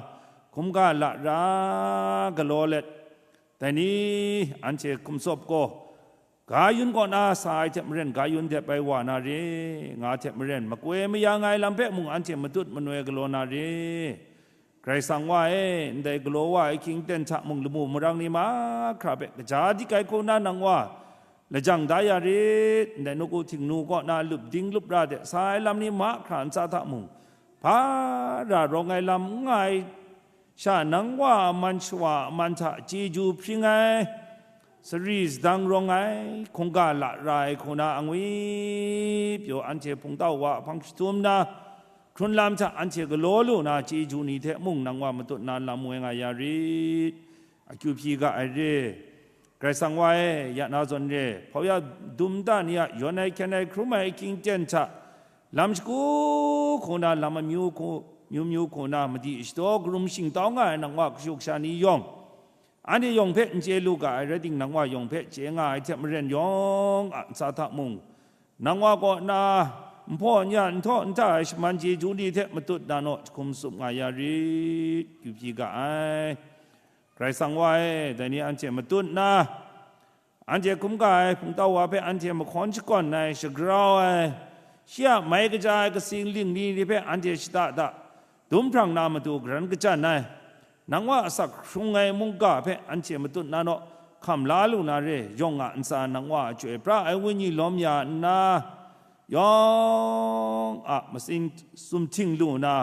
hkum ga lara galaw let, dai ni anhte hkum sawp gaw, ga yun kaw na sa ai hte maren, ga yun dep ai wa na re, nga hte maren, makoi mayang ai lam hpe mung anhte matut manoi galaw na re. Karai Kasang wa e, ndai galaw wa ai hkying ten hta mung lamu marang ni mahkra hpe kaja dik ai hku na nang wa lajang da ya rit, ndai nawku Htingnu kaw na lup ding lup ra de sa ai lam ni mahkra ntsa hta mung, hpa ra rawng ai lam n nga ai sha, nang wa a man shawa a man hta chyeju hpring ai, sari sadang rawng ai, hkungga lara ai hku na angwi pyaw anhte hpungtau wa hpang jahtum na, hkrun lam hta anhte galaw lu na chyeju ni hte mung nang wa matut na lam woi nga ya rit, akyu hpyi ga ai re. Karai Kasang wa e, ya na zawn re, hpau ya dum da ni a yawn ai hkyen ai hkrum ai ahkying ten hta, lam shagu hku na, lam amyu hku, myu myu hku na, madi shadaw karum shingtau nga ai nang wa kashu kasha ni yawng, anhte yawng hpe n chye lu ga ai rai ting, nang wa yawng hpe chye nga ai hte maren, yawng a ntsa hta mung, nang wa kaw na n hpaw n ya, n htaw n hta ai shaman chyeju ni hte matut na naw jahkum tsup nga ya rit, akyu hpyi ga ai. Karai Kasang wa e, dai ni anhte matut na, anhte hkum ga ai hpungtau wa hpe anhte mahkawn shakawn ai, shagrau ai, shi a mai kaja ai kasi ningli ni hpe anhte shada da, dum hprang na matu garan kachyan ai, nang wa asak hkrung ai mungga hpe anhte matut na naw hkam la lu na re, yawng a ntsa nang wa a chyoi pra ai wenyi lawm ya nna, yawng a matsin sumhting lu na,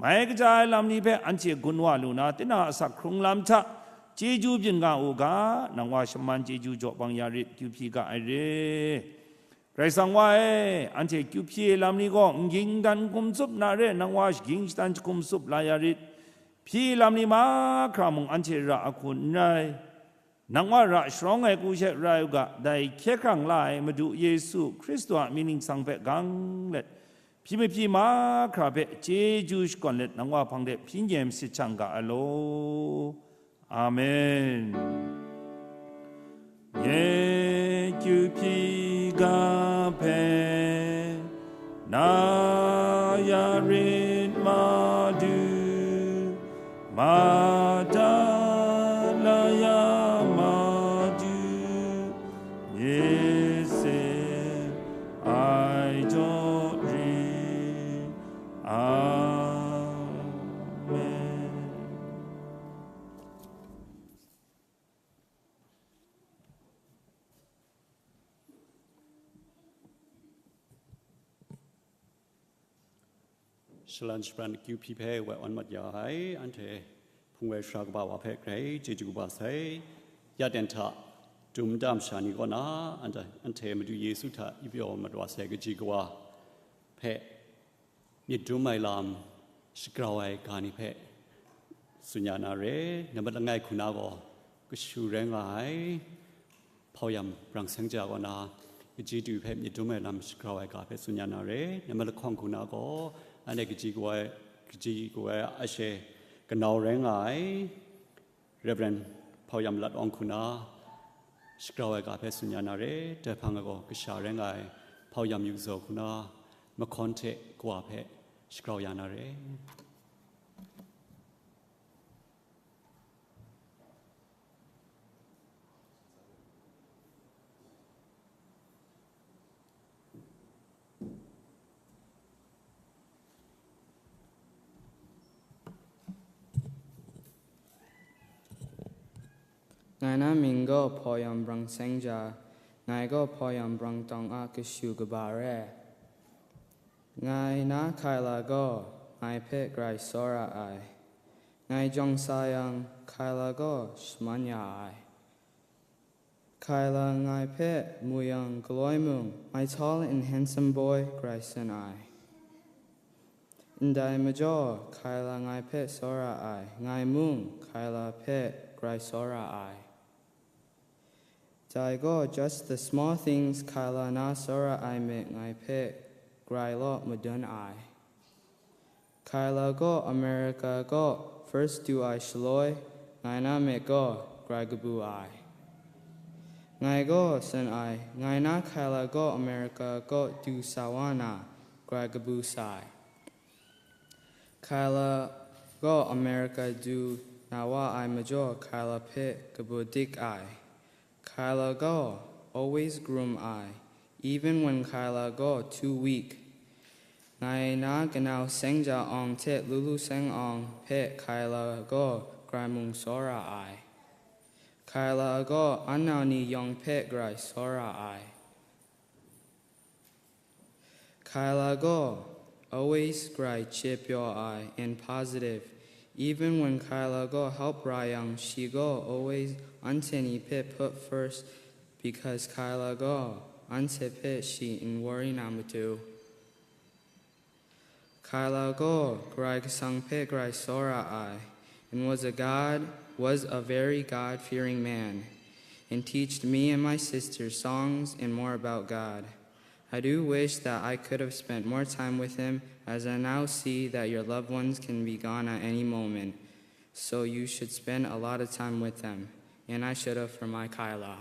mai kaja ai lam ni hpe anhte gun wa lu na, tinang a asak hkrung lam hta chyeju byin nga u ga, nang wa shaman chyeju jaw bang ya rit, akyu hpyi ga ai re. Karai Kasang wa e, anhte akyu hpyi ai lam ni gaw n ging n dan n hkum tsup na re, nang wa shaging shadan jahkum tsup la ya rit. Hpyi lam ni mahkra mung anhte ra a hku n rai. Nang wa ra sharawng ai hku she rai u ga, dai hkye hkrang la ai Madu Yesu Hkristu a mying ningsang hpe gang let, hpyi mahpyi mahkra hpe chyeju shakawn let, nang wa hpang de hpyi n-yen masit shang ga ai law. Amen. Nye kyu hpyi ga hpe na ya rit, Madu, Mada la ya, Madu, nye se ai jaw rit. Amen. Shalan shabran akyu hpyi hpe woi awn mat ya ai, anhte hpung ai sara kaba wa hpe grai chyeju kaba sai. Ya ten hta, dum nta masha ni kaw na, anhte, anhte Madu Yesu hta yu pyaw mat wa sai kaji kawa hpe myit dum ai lam shagrau ai ga ni hpe tsun ya na re. Nambat langai hku na gaw kashu rai nga ai. Hpaw Yam Brang Seng Ja kaw na kaji du hpe myit dum ai lam shagrau ai ga hpe tsun ya na re. Namai lahkawng hku na gaw, anhte kaji kaw ai, kaji kaw ai ashe kanau rai nga ai Rev. Hpaw Yam Lat Awng hku na shagrau ai ga hpe tsun ya na re. Dai hpang e gaw, kasha rai nga ai Hpaw Yam Yu Zaw hku na mahkawn hte kawa hpe shagrau ya na re. Ngai na mying gaw Hpaw Yam Brang Seng Ja, ngai gaw Hpaw Yam Brang Tawng a kashu kaba re. Ngai na Kyla gaw ngai hpe grai tsawra ai. Ngai jawng sa yang, Kyla gaw shaman ya ai. Kyla ngai hpe mu yang galoi mung, "My tall and handsome boy," grai tsun ai. Ndai majaw, Kyla ngai hpe tsawra ai, ngai mung Kyla hpe grai tsawra ai. Dai gaw, just the small things Kyla na tsawra ai myit ngai hpe grai law madun ai. Kyla gaw America kaw first du ai shaloi, ngai na myit gaw grai kabu ai. Ngai gaw tsun ai, ngai na Kyla gaw America kaw du sa wa na, grai kabu sai. Kyla gaw America du na wa ai majaw, Kyla hpe kabu dik ai. Kyla gaw always groom ai, even when Kyla gaw too weak. Ngai na kanau Seng Ja Awng hte Lulu Seng Awng hpe Kyla gaw grai mung tsawra ai. Kyla gaw an nau ni yawng hpe grai tsawra ai. Kyla gaw always grai chye pyaw ai and positive. Even when Kyla gaw help ra yang, shi gaw always anhte ni hpe put first, because Kyla gaw anhte hpe shi n worry na matu. Kyla gaw Karai Kasang hpe grai tsawra ai, and was a God, was a very God-fearing man, and teached me and my sisters songs and more about God. I do wish that I could have spent more time with him, as I now see that your loved ones can be gone at any moment, so you should spend a lot of time with them, and I should have for my Kyla.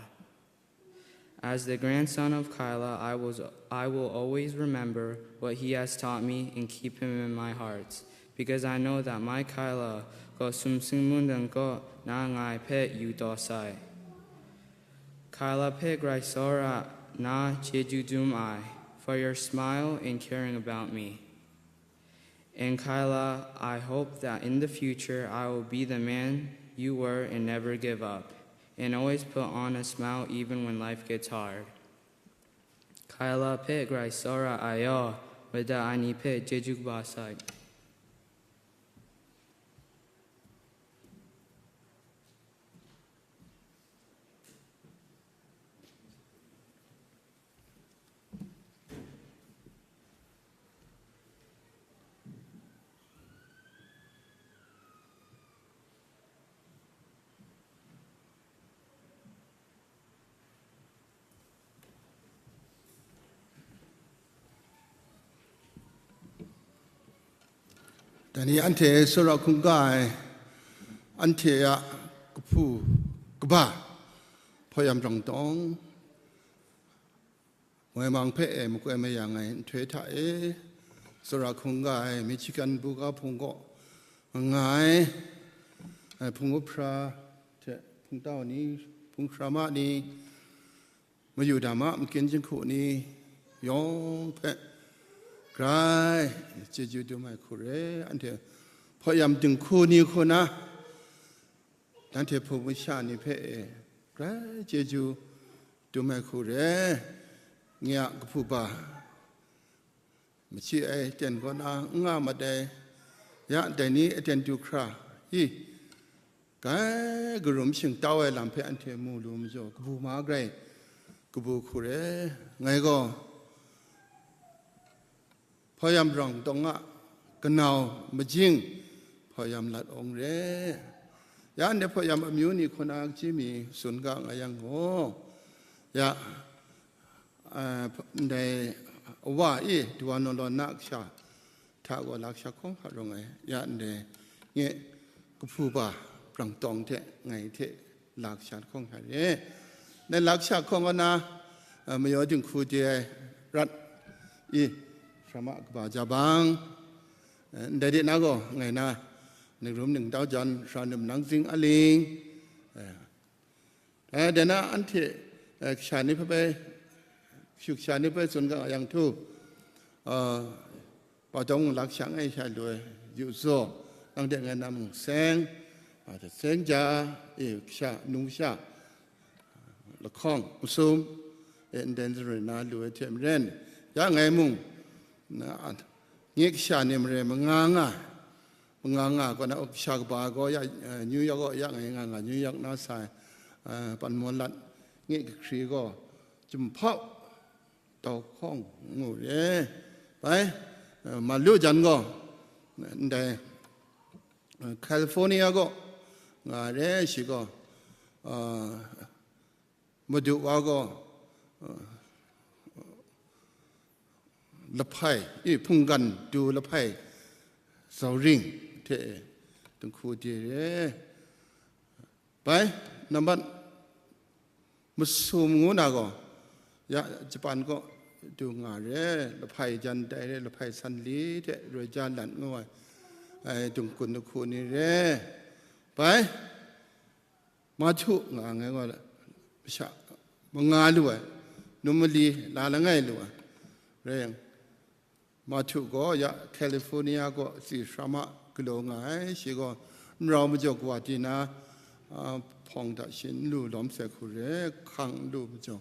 As the grandson of Kyla, I was, I will always remember what he has taught me and keep him in my heart, because I know that my Kyla gaw sumsing mungdan kaw na ngai hpe yu taw sai. Kyla hpe grai tsawra na chyeju dum ai, for your smile and caring about me. And Kyla, I hope that in the future I will be the man you were and never give up, and always put on a smile even when life gets hard. Kyla hpe grai tsawra ai yaw, mada ai ni hpe chyeju kaba sai. Dai ni anhte tsawra hkungga ai, anhte a kahpu kaba, Hpaw Yam Brang Tawng, Moi Mang hpe e makoi mayang ai nhtoi hta e, tsawra hkungga ai Michigan buga hpung kaw nga ai, ai hpung wup hpra hte hpungtau ni, hpung hkrama ni, mayu dama makin jinghku ni yawng hpe grai chyeju dum ai hku re. Anhte Hpaw Yam dinghku ni hku na, nanhte hpung masha ni hpe e grai chyeju dum ai hku re. Nye a kahpu ba, machyi ai aten kaw na n nga mat ai, ya dai ni aten du hkra i, grai karum shingtau ai lam hpe anhte mu lu majaw, kabu ma grai kabu hku re. Ngai gaw Hpaw Yam Brang Tawng a kanau majing Hpaw Yam Lat Awng re. Ya anhte Hpaw Yam amyu ni hku na kaji mi tsun ga nga yang gaw, Ya, ndai wa e duwa naw law na kasha hta gaw lakshak hkawng hta rawng ai, ya ndai nye kahpu ba brang tawng hte ngai hte lakshak hkawng hta re. Ndai lakshak hkawng kaw na, mayaw dinghku de ai rat i shrama kaba jabang, ndai de na gaw ngai na ningrum ningtau jan, shanum nang zing aling, Eh, dai na anhte, eh, kasha ni hpe bai, kashu kasha ni hpe tsun ga yang htu, eh, patawng lakshak ai sha lu ai, yu zaw, nang de ngai na mung seng, ah, seng ja, eh, kasha, nung kasha, lahkawng, masum, eh, nden zarin na lu ai hte maren, ya ngai mung, na, nye kasha ni mare manga nga, manga nga kaw na, kasha kaba gaw ya, eh, New York gaw ya ngai nga nga, New York na sa ai, eh, Panmaw lat nge kahkri gaw, jumhpau tau hkawng ngu re. Bai, eh, malu jan gaw, ndai, eh, California gaw nga re shi gaw, eh, Madu wa gaw, eh, lahpai, i, hpunggan du lahpai zauring hte dinghku de re. Bai, nambat masum ngu na gaw, ya, Japan kaw du nga re, lahpai jan tai re, lahpai sanli hte roi ja lan ngu ai, ai, dungkun dinghku ni re. Bai, Mahtu nga ngai gaw, masha manga lu ai, num mali la langai lu ai, rai yang, Mahtu gaw ya California gaw tsi shrama galaw nga ai, shi gaw nrau majaw kawa di na, a, hpawng hta shi n lu lawm sai hku re, hkang n lu majaw.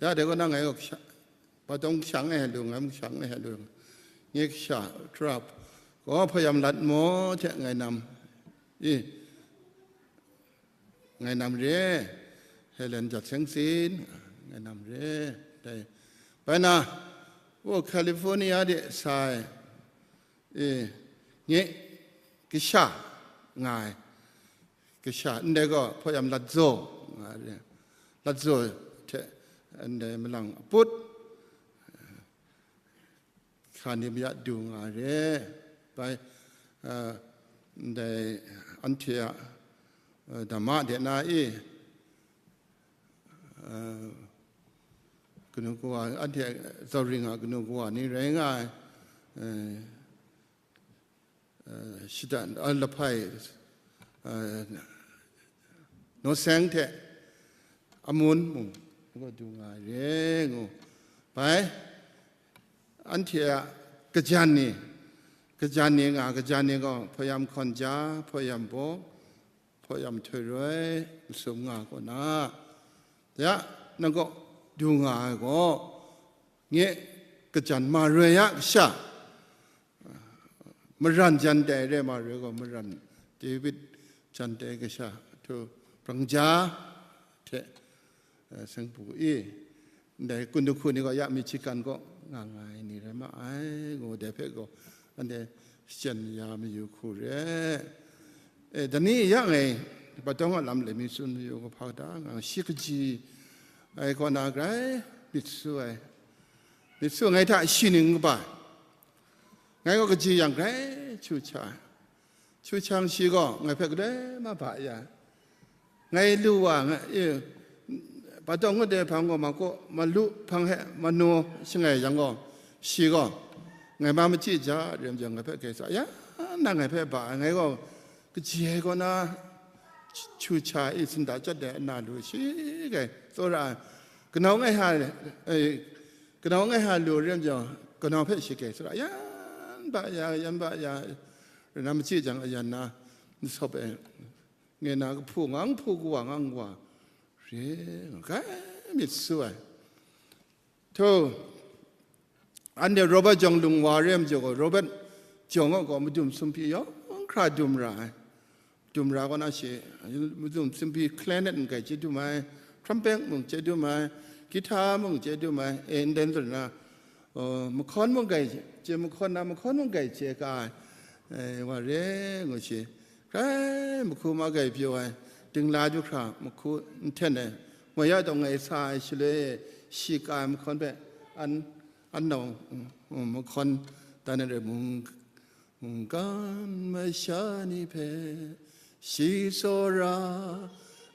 Ya dai gaw na ngai gaw kasha, patawng kasha ngai lu, ngai mung kasha ngai lu, nye kasha, trap, gaw hpayam lat maw hte ngai nam, i, ngai nam re, Helen jat seng sin, ngai nam re, dai. Bai na, o California de sa ai, e, nye kasha nga ai, kasha, ndai gaw hpayam lat zaw nga ai re, lat zaw hte ndai malang aput, hkra ni mayat du nga re. Bai, ah, ndai anhte a, ah, dama de na e, ah, kanu kawa, anhte zauring a kanu kawa ni rai nga ai, eh, eh, shada, ah, lahpai, eh, naw seng hte amun mung gaw du nga ai re ngu. Bai, anhte a kajan ni, kajan ni nga, kajan ni gaw hpayam hkawn ja, hpayam baw, hpayam htoi roi, masum nga kaw na, ya, nang kaw du nga ai gaw, nye kajan ma roi a kasha, maran jan dai re ma re gaw, maran David jan dai kasha htu, brang ja hte, eh, sengpu i, ndai kun du hku ni gaw ya Michigan gaw nga nga ai ni rai ma ai, ngu dai hpe gaw, anhte shachyen ya mayu hku re. Eh, dani ya ngai, patawng a lam le mi tsun mayu ga hpa da nga, shi kaji ai kaw na grai myit su ai, myit su ngai hta shi ning kaba, ngai gaw kaji yang grai chu cha ai. Chu chang shi gaw ngai hpe galoi ma ba ya. Ngai lu wa, ngai, e, patawng ngut ai hpang gaw ma kaw, ma lu hpang he, ma naw shangai yang gaw, shi gaw, ngai ma machyi ja, rem jang ngai hpe grai tsa, ya, na ngai hpe ba ai, ngai gaw, kaji ai kaw na, chu cha e sinda chyat ai na lu shi grai tsawra ai, kanau ngai ha, e, kanau ngai ha lu rem jang, kanau hpe shi grai tsawra, yan ba ya, yan ba ya, rana machyi jang ayan na, n sawp ai, ngai na kahpu ngang hpu kawa ngang wa, re, grai myit su ai. Hto, anhte Robert jawng lung wa re ai majaw gaw, Robert jawng a gaw madum sumpyi yawng hkra dum ra ai. Dum ra kaw na shi, madum sumpyi clarinet mung grai chye dum ai, trumpet mung chye dum ai, guitar mung chye dum ai, e, nden zawn na, o, mahkawn mung grai chye, mahkawn na mahkawn mung grai chye ka ai, e, wa re ngu shi. Grai mahku ma grai pyaw ai, dingla du hkra mahku nhten ai, Ngoi ya dawng ngai sa ai shaloi, shi ka ai mahkawn hpe an, an nau, mm, mm, mahkawn dan ai rai mung, mungkan masha ni hpe shi tsawra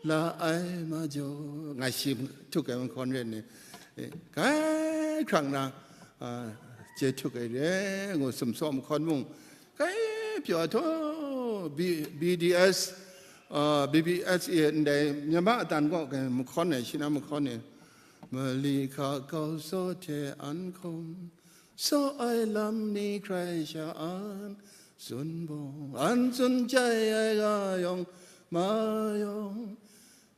la ai majaw, nga shi htuk ai mahkawn rai ni, eh, kai hkrang na, ah, je htuk ai re, ngu sumsaw mahkawn mung, kai pyaw ai htaw, B-, B D S, ah, B B S E ndai Myanmar adan kaw kai mahkawn ai, shi na mahkawn ni, mali hka kau saw hte an hkawm, saw ai lam ni hkrai sha an tsun bawng, an tsun jai ai ga yawng ma yawng,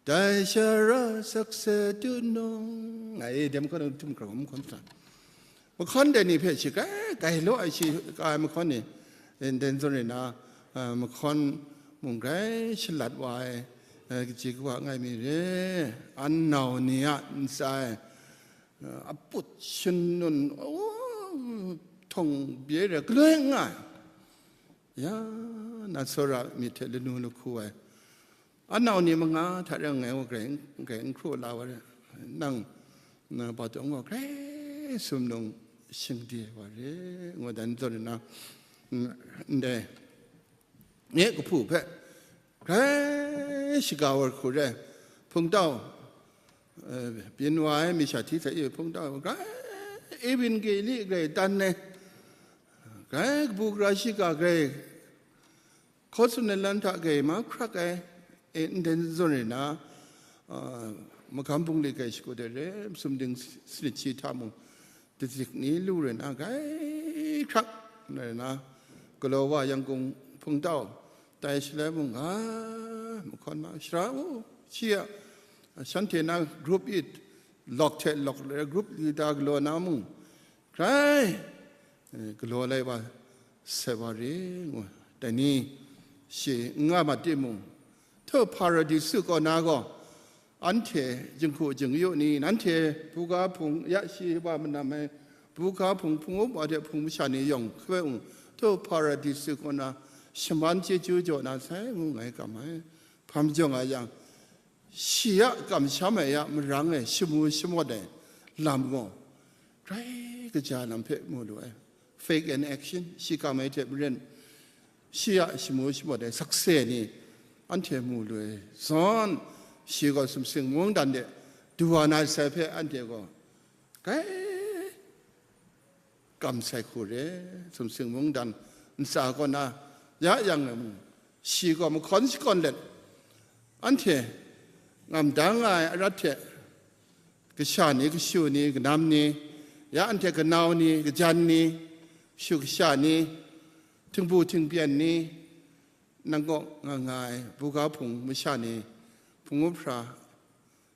dai shara sakse tu nung, ngai dem hkawt htum hkrang hkawm hkra. Mahkawn dai ni hpe shi grai grai law ai shi ka ai mahkawn ni, den zawn rai na, a, mahkawn mung grai shalat wa ai, a, kaji kawa ngai mi re, an nau ni a ntsa e, a, aput shanun, o, htawng bye re, galoi n nga ai. Ya, na tsawra myit hte lanu lahku ai. Anau ni manga hta rai ngai gaw grai, grai n hkraw la wa re. Nang, na ba taw gaw grai sumnung shingdi wa re, ngu dan zawn na, mm, ndai nye kahpu hpe grai shaga wa hku re, hpungtau, eh, byin wa ai mi sha hti hta e hpungtau, grai Evangeli grai dan ai, grai kabu gara shiga grai hkaw tsun ai lan hta grai mahkrak ai, e, nden zawn rai na, a, magam bungli grai shakut ai re, sumding sanit shi hta mung, dadik ni lu rai na, grai hkrak rai na, galaw wa yang gung hpungtau tai shalai mung, a, mahkawn ma, shara u, shi a, shanhte na group it, lawk hte lawk le, group leader galaw na mung, grai, eh, galaw lai wa sai wa re, ngu. Dai ni, shi n nga mat timung, htaw Hparadisu kaw na gaw, anhte jinghku jingyu ni, nanhte buga hpung ya shi wa manam ai, buga hpung hpung up wa hte hpung masha ni yawng hpe mung, htaw Hparadisu kaw na shaman chyeju jaw na sai, ngu ngai kam ai. Hpa majaw nga yang, shi a kamsham ai a marang e shamu shamawt ai lam gaw, grai kaja lam hpe mu lu ai. Faith in action, shi kam ai hte maren, shi a shamu shamawt ai sakse ni anhte mu lu ai zawn, shi gaw sumsing mungdan de du wa na sai hpe anhte gaw grai kam sai hku re, sumsing mungdan ntsa kaw na ya yang ai mung, shi gaw mahkawn shakawn let, anhte ngam da nga ai arat hte, kasha ni, kashu ni, kanam ni, ya anhte kanau ni, kajan ni, kashu kasha ni, htingbu htingpyen ni, nang kaw nga nga ai buga hpung masha ni, hpung up hpra,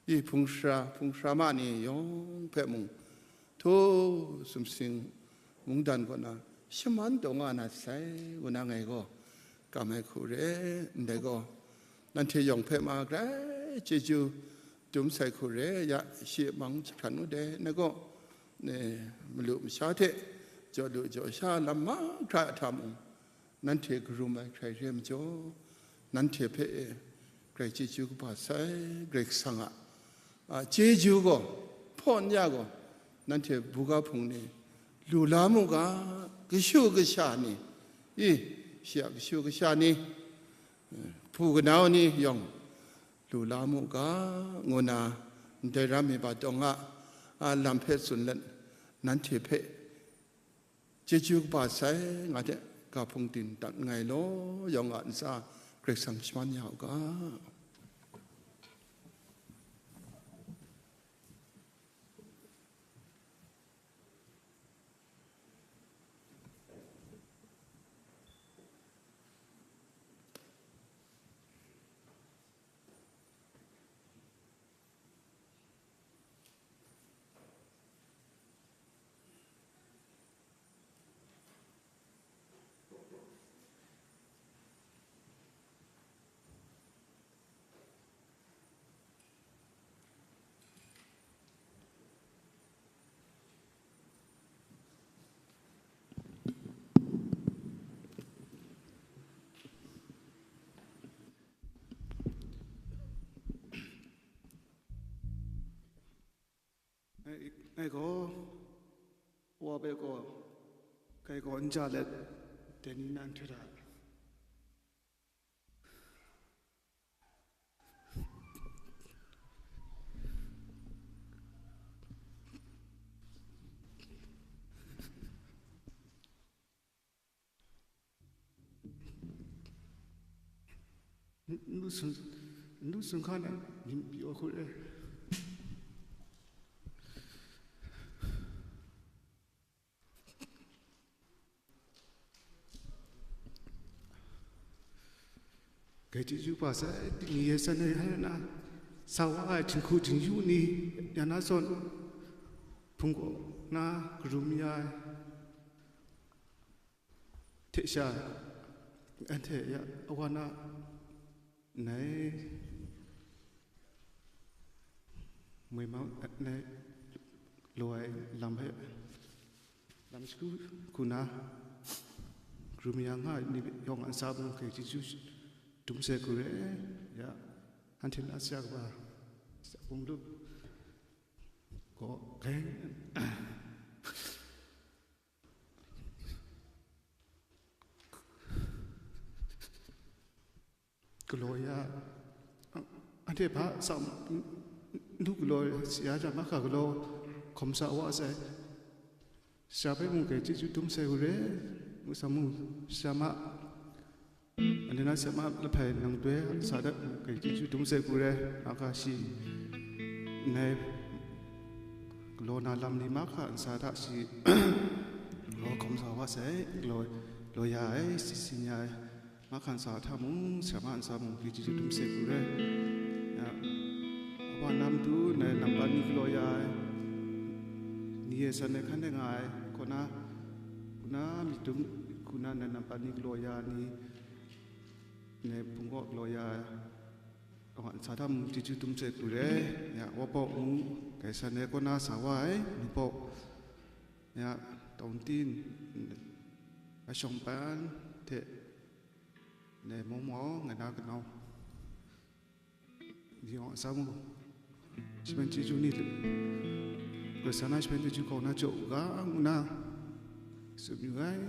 i hpung sara, hpung sara ma ni yawng hpe mung, htaw sumsing mungdan kaw na shaman taw nga na sai, ngu na ngai gaw kam ai hku re, ndai gaw, nanhte yawng hpe ma grai chyeju dum sai hku re, ya, shi mang jahpran u dai, ngai gaw, e, malu masha hte jaw lu jaw sha lam mahkra hta mung, nanhte karum ai hkrai re majaw, nanhte hpe e grai chyeju kaba sai, Karai Kasang a, a, chyeju gaw, hpawn ya gaw, nanhte buga hpung ni lu la mu ga, kashu kasha ni, i, shi a kashu kasha ni, e, hpu kanau ni yawng lu la mu ga, ngu na, ndai ram mi ba tawng a, a, lam hpe tsun let, nanhte hpe chyeju kaba sai, nga hte ga hpung din dat nngai law, yawng a ntsa Karai Kasang shaman ya u ga. Ngai gaw, Wa hpe gaw, ngai gaw n ja let, dai ni na nhtoi hta. Ndu sun, ndu sun hka na, myit pyi wa hku re. Grai chyeju kaba sai, ni ye san ai hkrai na, sa wa ai jinghku jingyu ni, ya na zawn, hpung kaw na, karum ya ai hte sha, anhte ya, awa na, nai, moi mang, nai, lo ai lam hpe, lam shagu hku na, karum ya nga ai ni yawng a ntsa mung hkrai chyeju dum sai hku re, ya, anhte na sha kaba, sha bunglu gaw, hkrai, galaw ya, anhte hpa tsam, n-, n-, ndu galaw ya jang, mahka galaw hkawm sa wa sai, sha hpe mung hkrai chyeju dum sai hku re, ngu sa mu, sha ma, anhte na sha ma lahpai nang doi sa dat mung hkrai chyeju dum sai hku re, mahka shi, ndai galaw na lam ni mahka ntsa hta shi, galaw hkawm sa wa sai, galaw, galaw ya ai, si sin ya ai, mahka ntsa hta mung, sha ma ntsa mung, hkrai chyeju dum sai hku re. Ya, awa na matu, ndai nampat ni galaw ya ai, ni e san ai hkan de nga ai, kaw na, kaw na myit dum, kaw na ndai nampat ni galaw ya ni, ndai hpung kaw galaw ya ai, awa ntsa hta mung chyeju dum sai hku re. Ya, Wa Pawk ngu, grai san ai kaw na sa wa ai, Ni Pawk, ya, Tawng Tin, a shawng pan hte, ndai mung maw, ngai na kanau, yawng a sa mu, shi hpen chyeju ni hte, Karai Kasang na shi hpen chyeju hkawng na jaw u ga, ngu na tsun yu ai.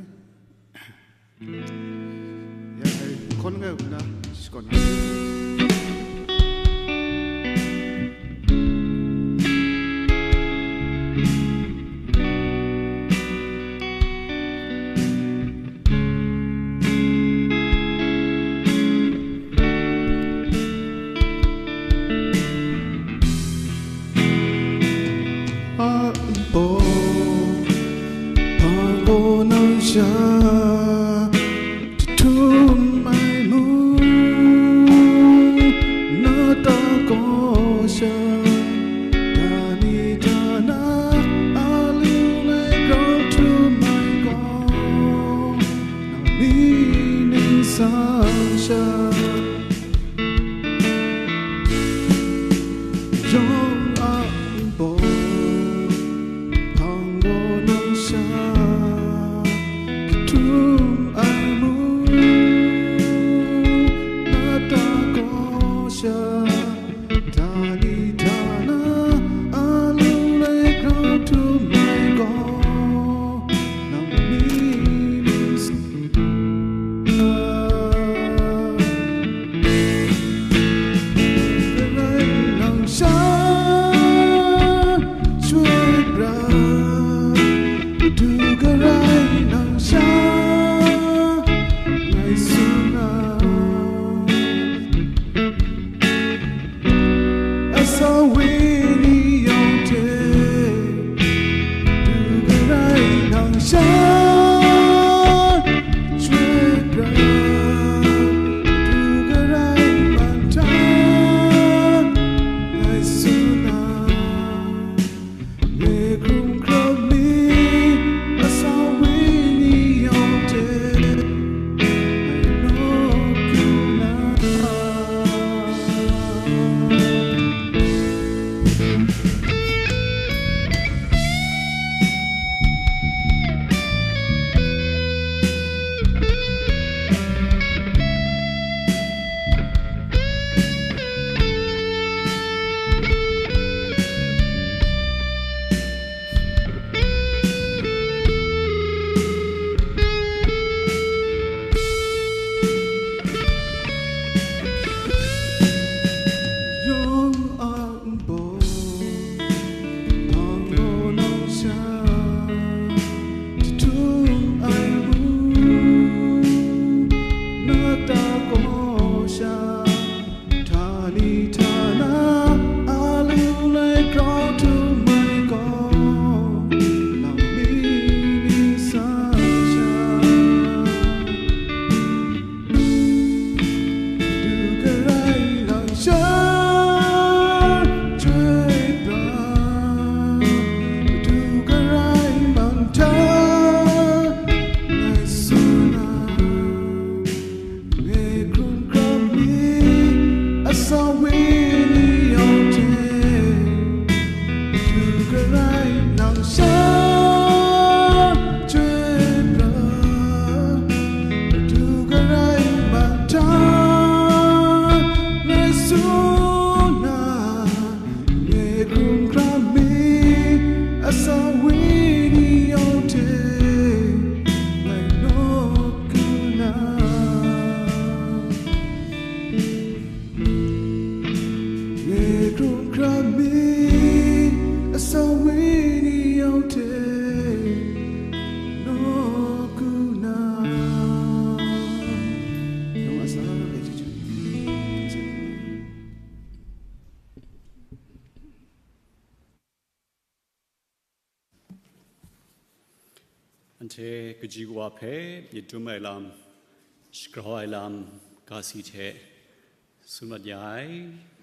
Ya, ai, hkawn rai u na, shi kaw na. A npo, hpa gaw nang sha, jahtum ai mu, na ta kaw sha, dani dana, a lu lai grau htum ai gaw, nang mi ningsang sha. Yawng a npo, hpang gaw nang sha, Anhte kaji kawa hpe myit dum ai lam, shagrau ai lam, ga si hte tsun mat ya ai,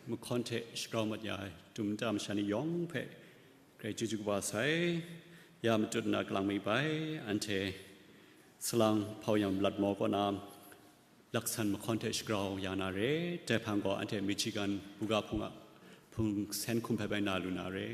mahkawn hte shagrau mat ya ai, dum nta masha ni yawng hpe, Karai chyeju kaba sai, ya matut nna kalang mi bai, anhte salang hpau yang lat maw kaw na, laksan mahkawn hte shagrau ya na re, dai hpang gaw anhte Michigan buga hpung a hpung sen hkum hpe bai na lu na re.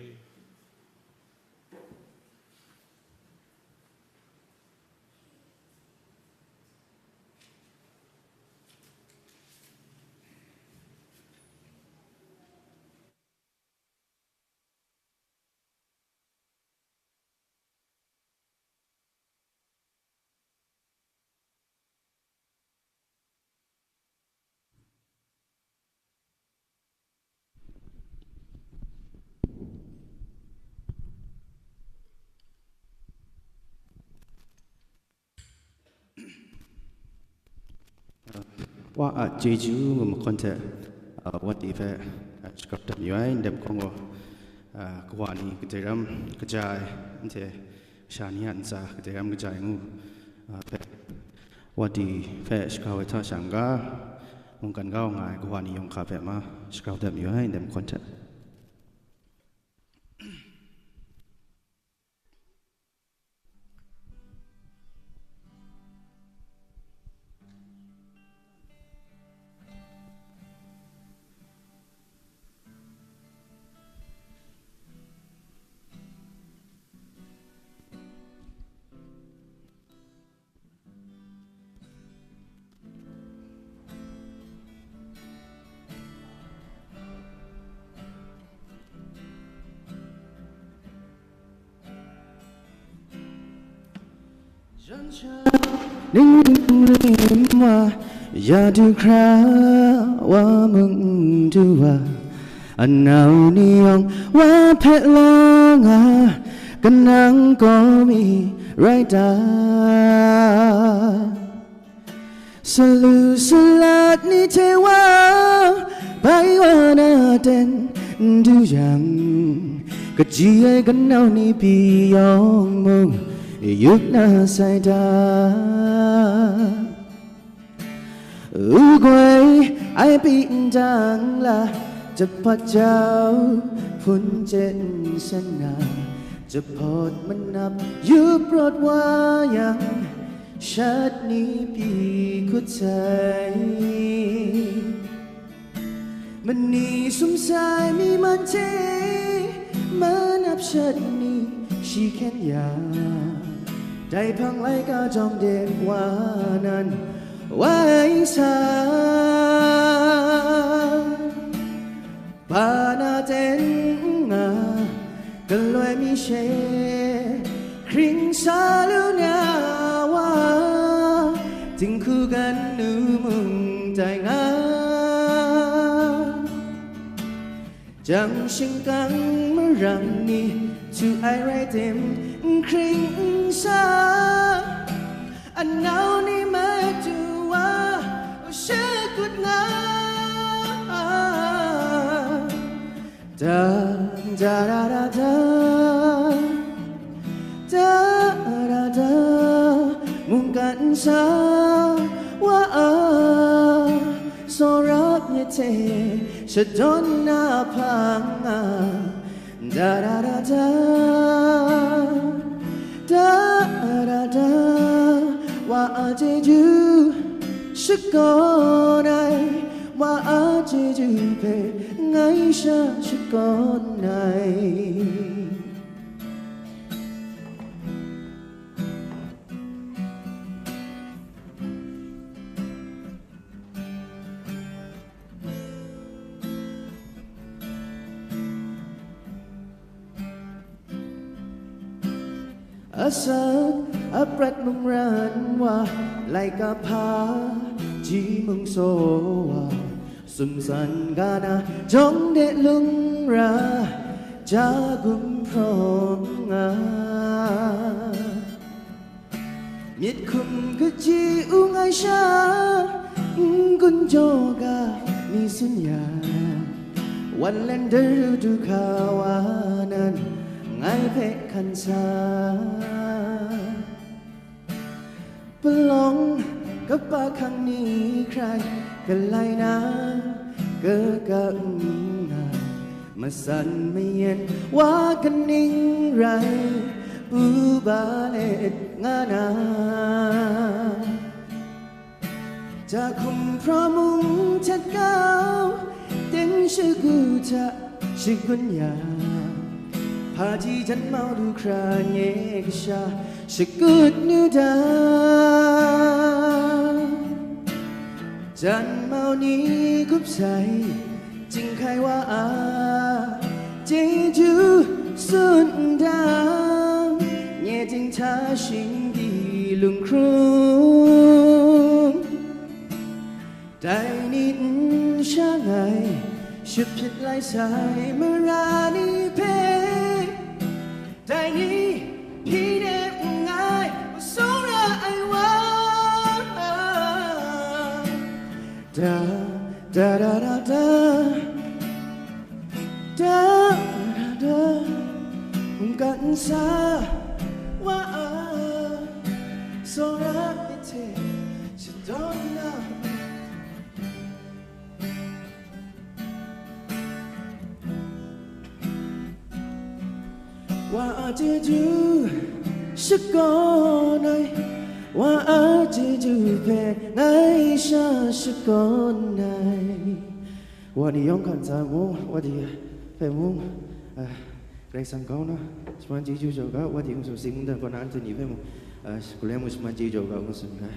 Wa a chyeju ngu mahkawn hte, a, Wati hpe, a, shagrau dat mayu ai, ndai mahkawng gaw, a, kawa ni kadai ram kaja ai, anhte kasha ni a ntsa kadai ram kaja ai ngu, a, hpe, Wati hpe shagrau ai hta sha n-ga, mungkan kau nga ai kawa ni yawng hka hpe ma shagrau dat mayu ai, ndai mahkawn hte. Ning rim wa, ya du hkra wa mung du wa, anau ni yawng wa hpe la nga, kanang kaw mi rai ta? Salu salat ni hte wa bai wa na ten du yang, kaji ai kanau ni pyi yawng mung yup na sai ta? U goi ai pyi ndang la, jahpat jau hpun jen san na, jahpawt manap yup rawt wa yang, shat ni pyi hkut sai. Mani sum sai mi man hte, manap shat ni shi hkyen ya, dai hpang laika jawng de wa nan wai sa. Ba na ten n nga, galoi mi she hkring sa lu na wa, dinghku gan nu mung tai nga. Jang shingkang marang ni htu ai rai tim, n hkring n sa, anau ni matu wa shakut nga. Da, da, da, da, da. Da, da, da, mungkan sa wa a, tsawra myit hte shadawn na hpang a. Da, da, da, da, da, da, da, wa a chyeju shakawn ai, wa a chyeju hpe ngai sha shakawn ai. Asak aprat mungran wa, laika hpa ji mung saw wa, sumsan ga na jawng de lung ra, ja gumhpraw nga. Myit hkum kaji ung ai sha, n-gun jaw ga ni tsun ya, wan leng daru du hka wa nan ngai hpe hkan sa. Kaba hkang ni hkrai galai na, kaga nna, matsan mayan wa kaning rai, pu ba let nga na. Jahkum hpraw mung htet kau, ten shagu hta shagun ya, hpaji jan mau lu hkra nye kasha shakut nu da. Jan mau ni gup sai, Jinghkai wa a chyeju tsun dang, nye ting hta shingdi lung hkrung. Dai ni n shangai, shut hpyit lai sai mara ni hpe, dai ni hpyi de nngai, masum ra ai wa. Da, da, da, da, da. Da, da, da. Mungkan nsa wa a, tsawra myit hte shadawn na. Wa a chyeju shakawn ai, wa a chyeju hpe ngai sha shakawn ai. Wa ni yawng hkan sa mung, wa di hpe mung, ah, Karai Kasang kaw na, shaman chyeju jaw ga, wa di ngu tsun, sing ndan kaw na anhte ni hpe mung, ah, galoi mung shaman chyeju jaw ga, ngu tsun ga.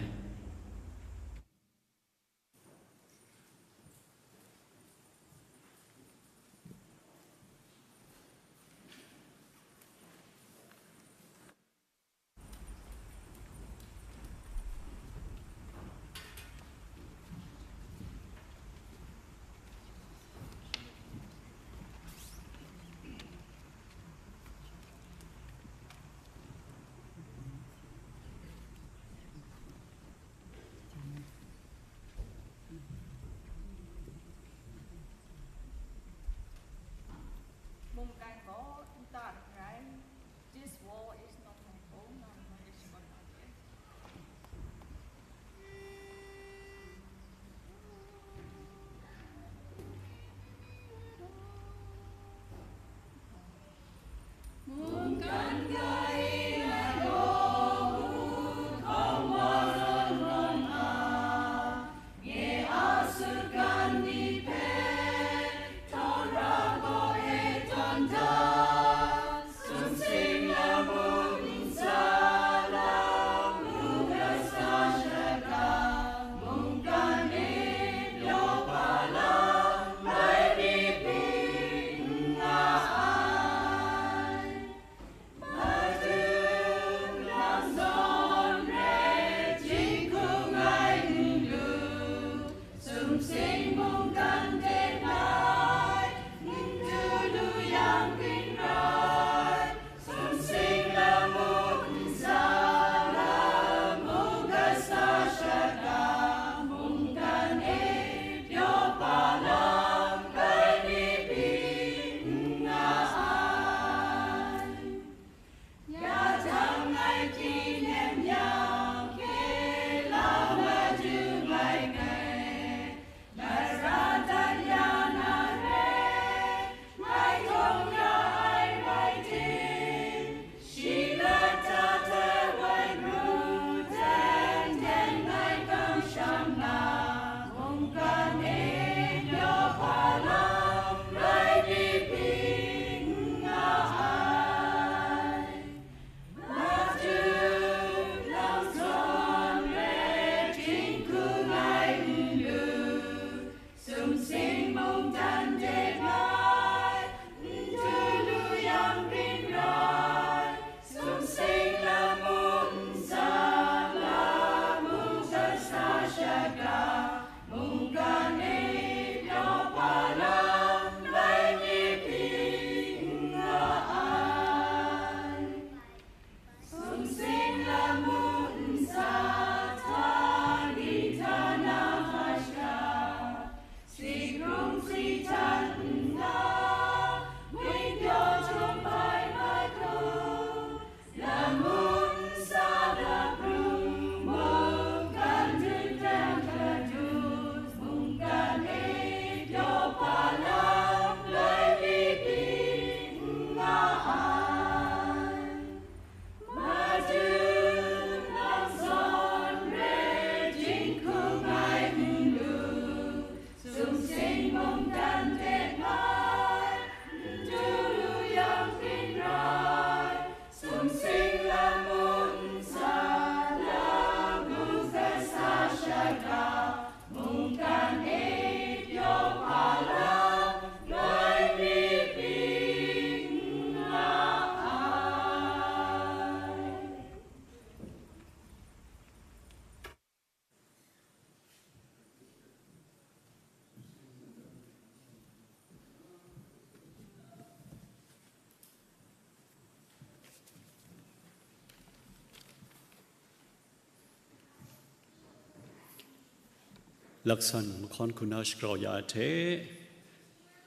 Laksan mahkawn hku na shagrau ya ai hte,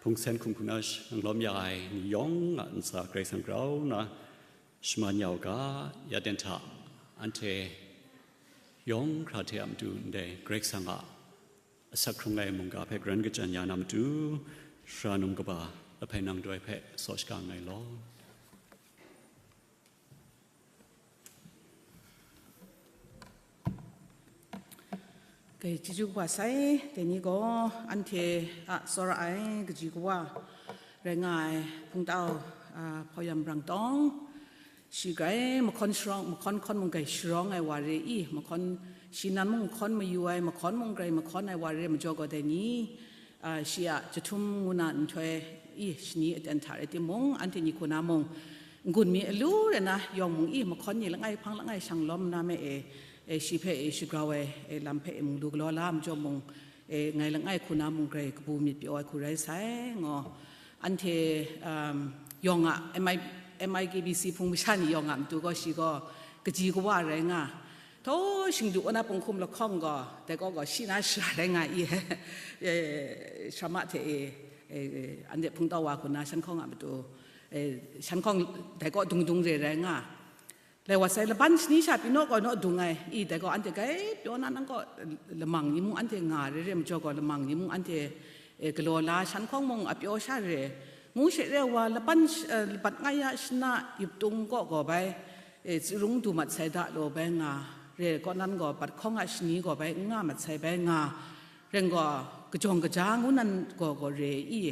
hpungsen hkum hku na sh-, nang lawm ya ai ni yawng a ntsa Karai Kasang grau na shaman ya u ga, ya ten hta anhte yawng hkra hte a matu ndai Karai Kasang a asak hkrung ai mungga hpe karan kachyan ya na matu, sara num kaba lahpai nang doi hpe saw shaga nngai law. Kai chyeju kaba sai, dai ni gaw anhte a tsawra ai kaji kawa rai nga ai hpungtau, a, Hpauyam Brang Tawng, shi grai mahkawn sharawng, mahkawn hkawn mung grai sharawng ai wa re i, mahkawn shi nan mung hkawn mayu ai, mahkawn mung grai mahkawn ai wa re majaw gaw dai ni, a, shi a jahtum ngu na nhtoi i shani aten hta rai timung, anhte ni hku na mung, n-gun mi alu rai na yawng mung i, mahkawn ni langai hpang langai shang lawm na me e, e, shi hpe e shagrau ai, e, lam hpe e mung lu galaw la majaw mung, e, ngai langai hku na mung grai kabu myit pyaw ai hku rai sai, ngaw. Anhte, um, yawng a, M I, M I K B C hpung masha ni yawng a matu gaw shi gaw kaji kawa rai nga. Htaw shingdu wa na punghkum lahkawng gaw, dai kaw gaw shi na shara rai nga i, e, sharama hte e, e, anhte hpungtau wa hku na shanhkawng a matu, e, shanhkawng dai kaw dung dung re rai nga. Lai wa sai, laban shani sha pyi naw gaw naw dung ai, i dai gaw anhte grai pyaw na nang kaw lamang ni mung anhte nga re re majaw gaw, lamang ni mung anhte, e, galaw la, shanhkawng mung a pyaw sha re, ngu she re wa, laban sh-, e, labat nga ya shana yup tung kaw gaw bai, e, tsirung du mat sai da law bai nga, re kaw nan gaw bat hkawng a shani gaw bai n nga mat sai bai nga, reng gaw kajawng kaja ngu nan gaw gaw re i,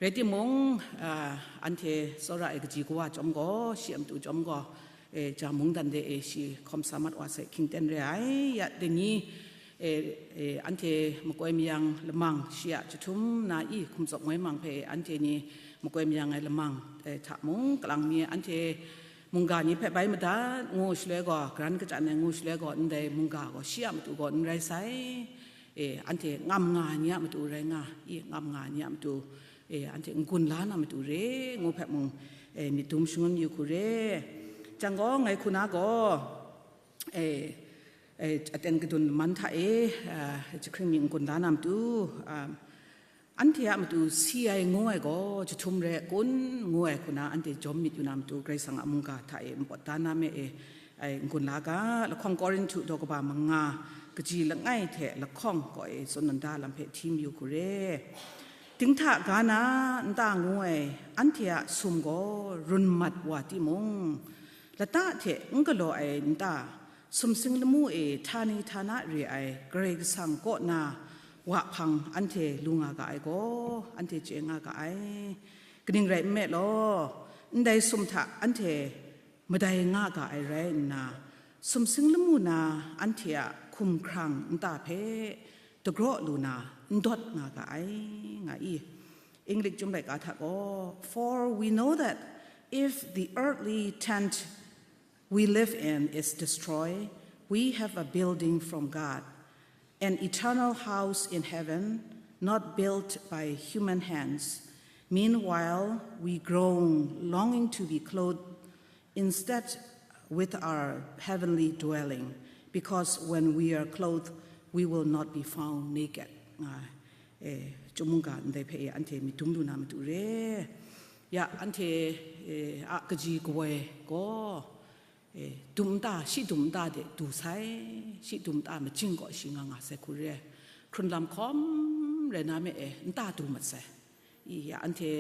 rai timung, a, anhte tsawra ai kaji kawa chyawm gaw, shi a matu chyawm gaw, e, ja mungdan de e shi hkawm sa mat wa sai hkying ten re ai, ya dai ni, e, e, anhte makoi mayang lamang shi a jahtum na i hkum tsawp ngoi mang hpe anhte ni makoi mayang ai lamang, e, hta mung kalang mi anhte mungga ni hpe bai madat ngu shaloi gaw, karan kachyan ai ngu shaloi gaw, ndai mungga gaw shi a matu gaw n rai sai, e, anhte ngam nga ni a matu rai nga, i ngam nga ni a matu, e, anhte n-gun la na matu re, ngu hpe mung, e, myit dum shangun yu hku re. Chyang gaw, ngai hku na gaw, e, e, aten kadun laman hta e, a, jahkring mi n-gun la na matu, a, anhte a matu si ai ngu ai gaw, jahtum re kun ngu ai hku na anhte jawm myit yu na matu, Karai Kasang a mungga hta e npawt da na me e, ai n-gun la ga, lahkawng Korinhtu daw kaba manga, kaji langai hte lahkawng kaw e tsun nda lam hpe hti mayu hku re. Dinghta ga na nta ngu ai anhte a sum gaw run mat wa timung, lata hte n galaw ai nta, sumsing lamu e htani htana re ai Karai Kasang kaw na wa hpang anhte lu nga ga ai gaw, anhte chye nga ga ai. Kaning rai nme law, ndai sum hta anhte madai nga ga ai rai nna, sumsing lamu na anhte a hkumhkrang nta hpe dagraw lu na n dawt nga ga ai, nga i. English Chyum laika hta gaw, "For we know that if the earthly tent we live in is destroyed, we have a building from God, an eternal house in heaven, not built by human hands. Meanwhile, we groan, longing to be clothed instead with our heavenly dwelling, because when we are clothed, we will not be found naked." Nga, e, Chyum mungga ndai hpe e anhte myit dum lu na matu re. Ya, anhte, e, a kaji kawoi gaw, e, dum nta, shi dum nta de du sai, shi dum nta majing gaw shi nga nga sai hku re. Hkrun lam hkawm rai na me e, nta du mat sai. I, ya, anhte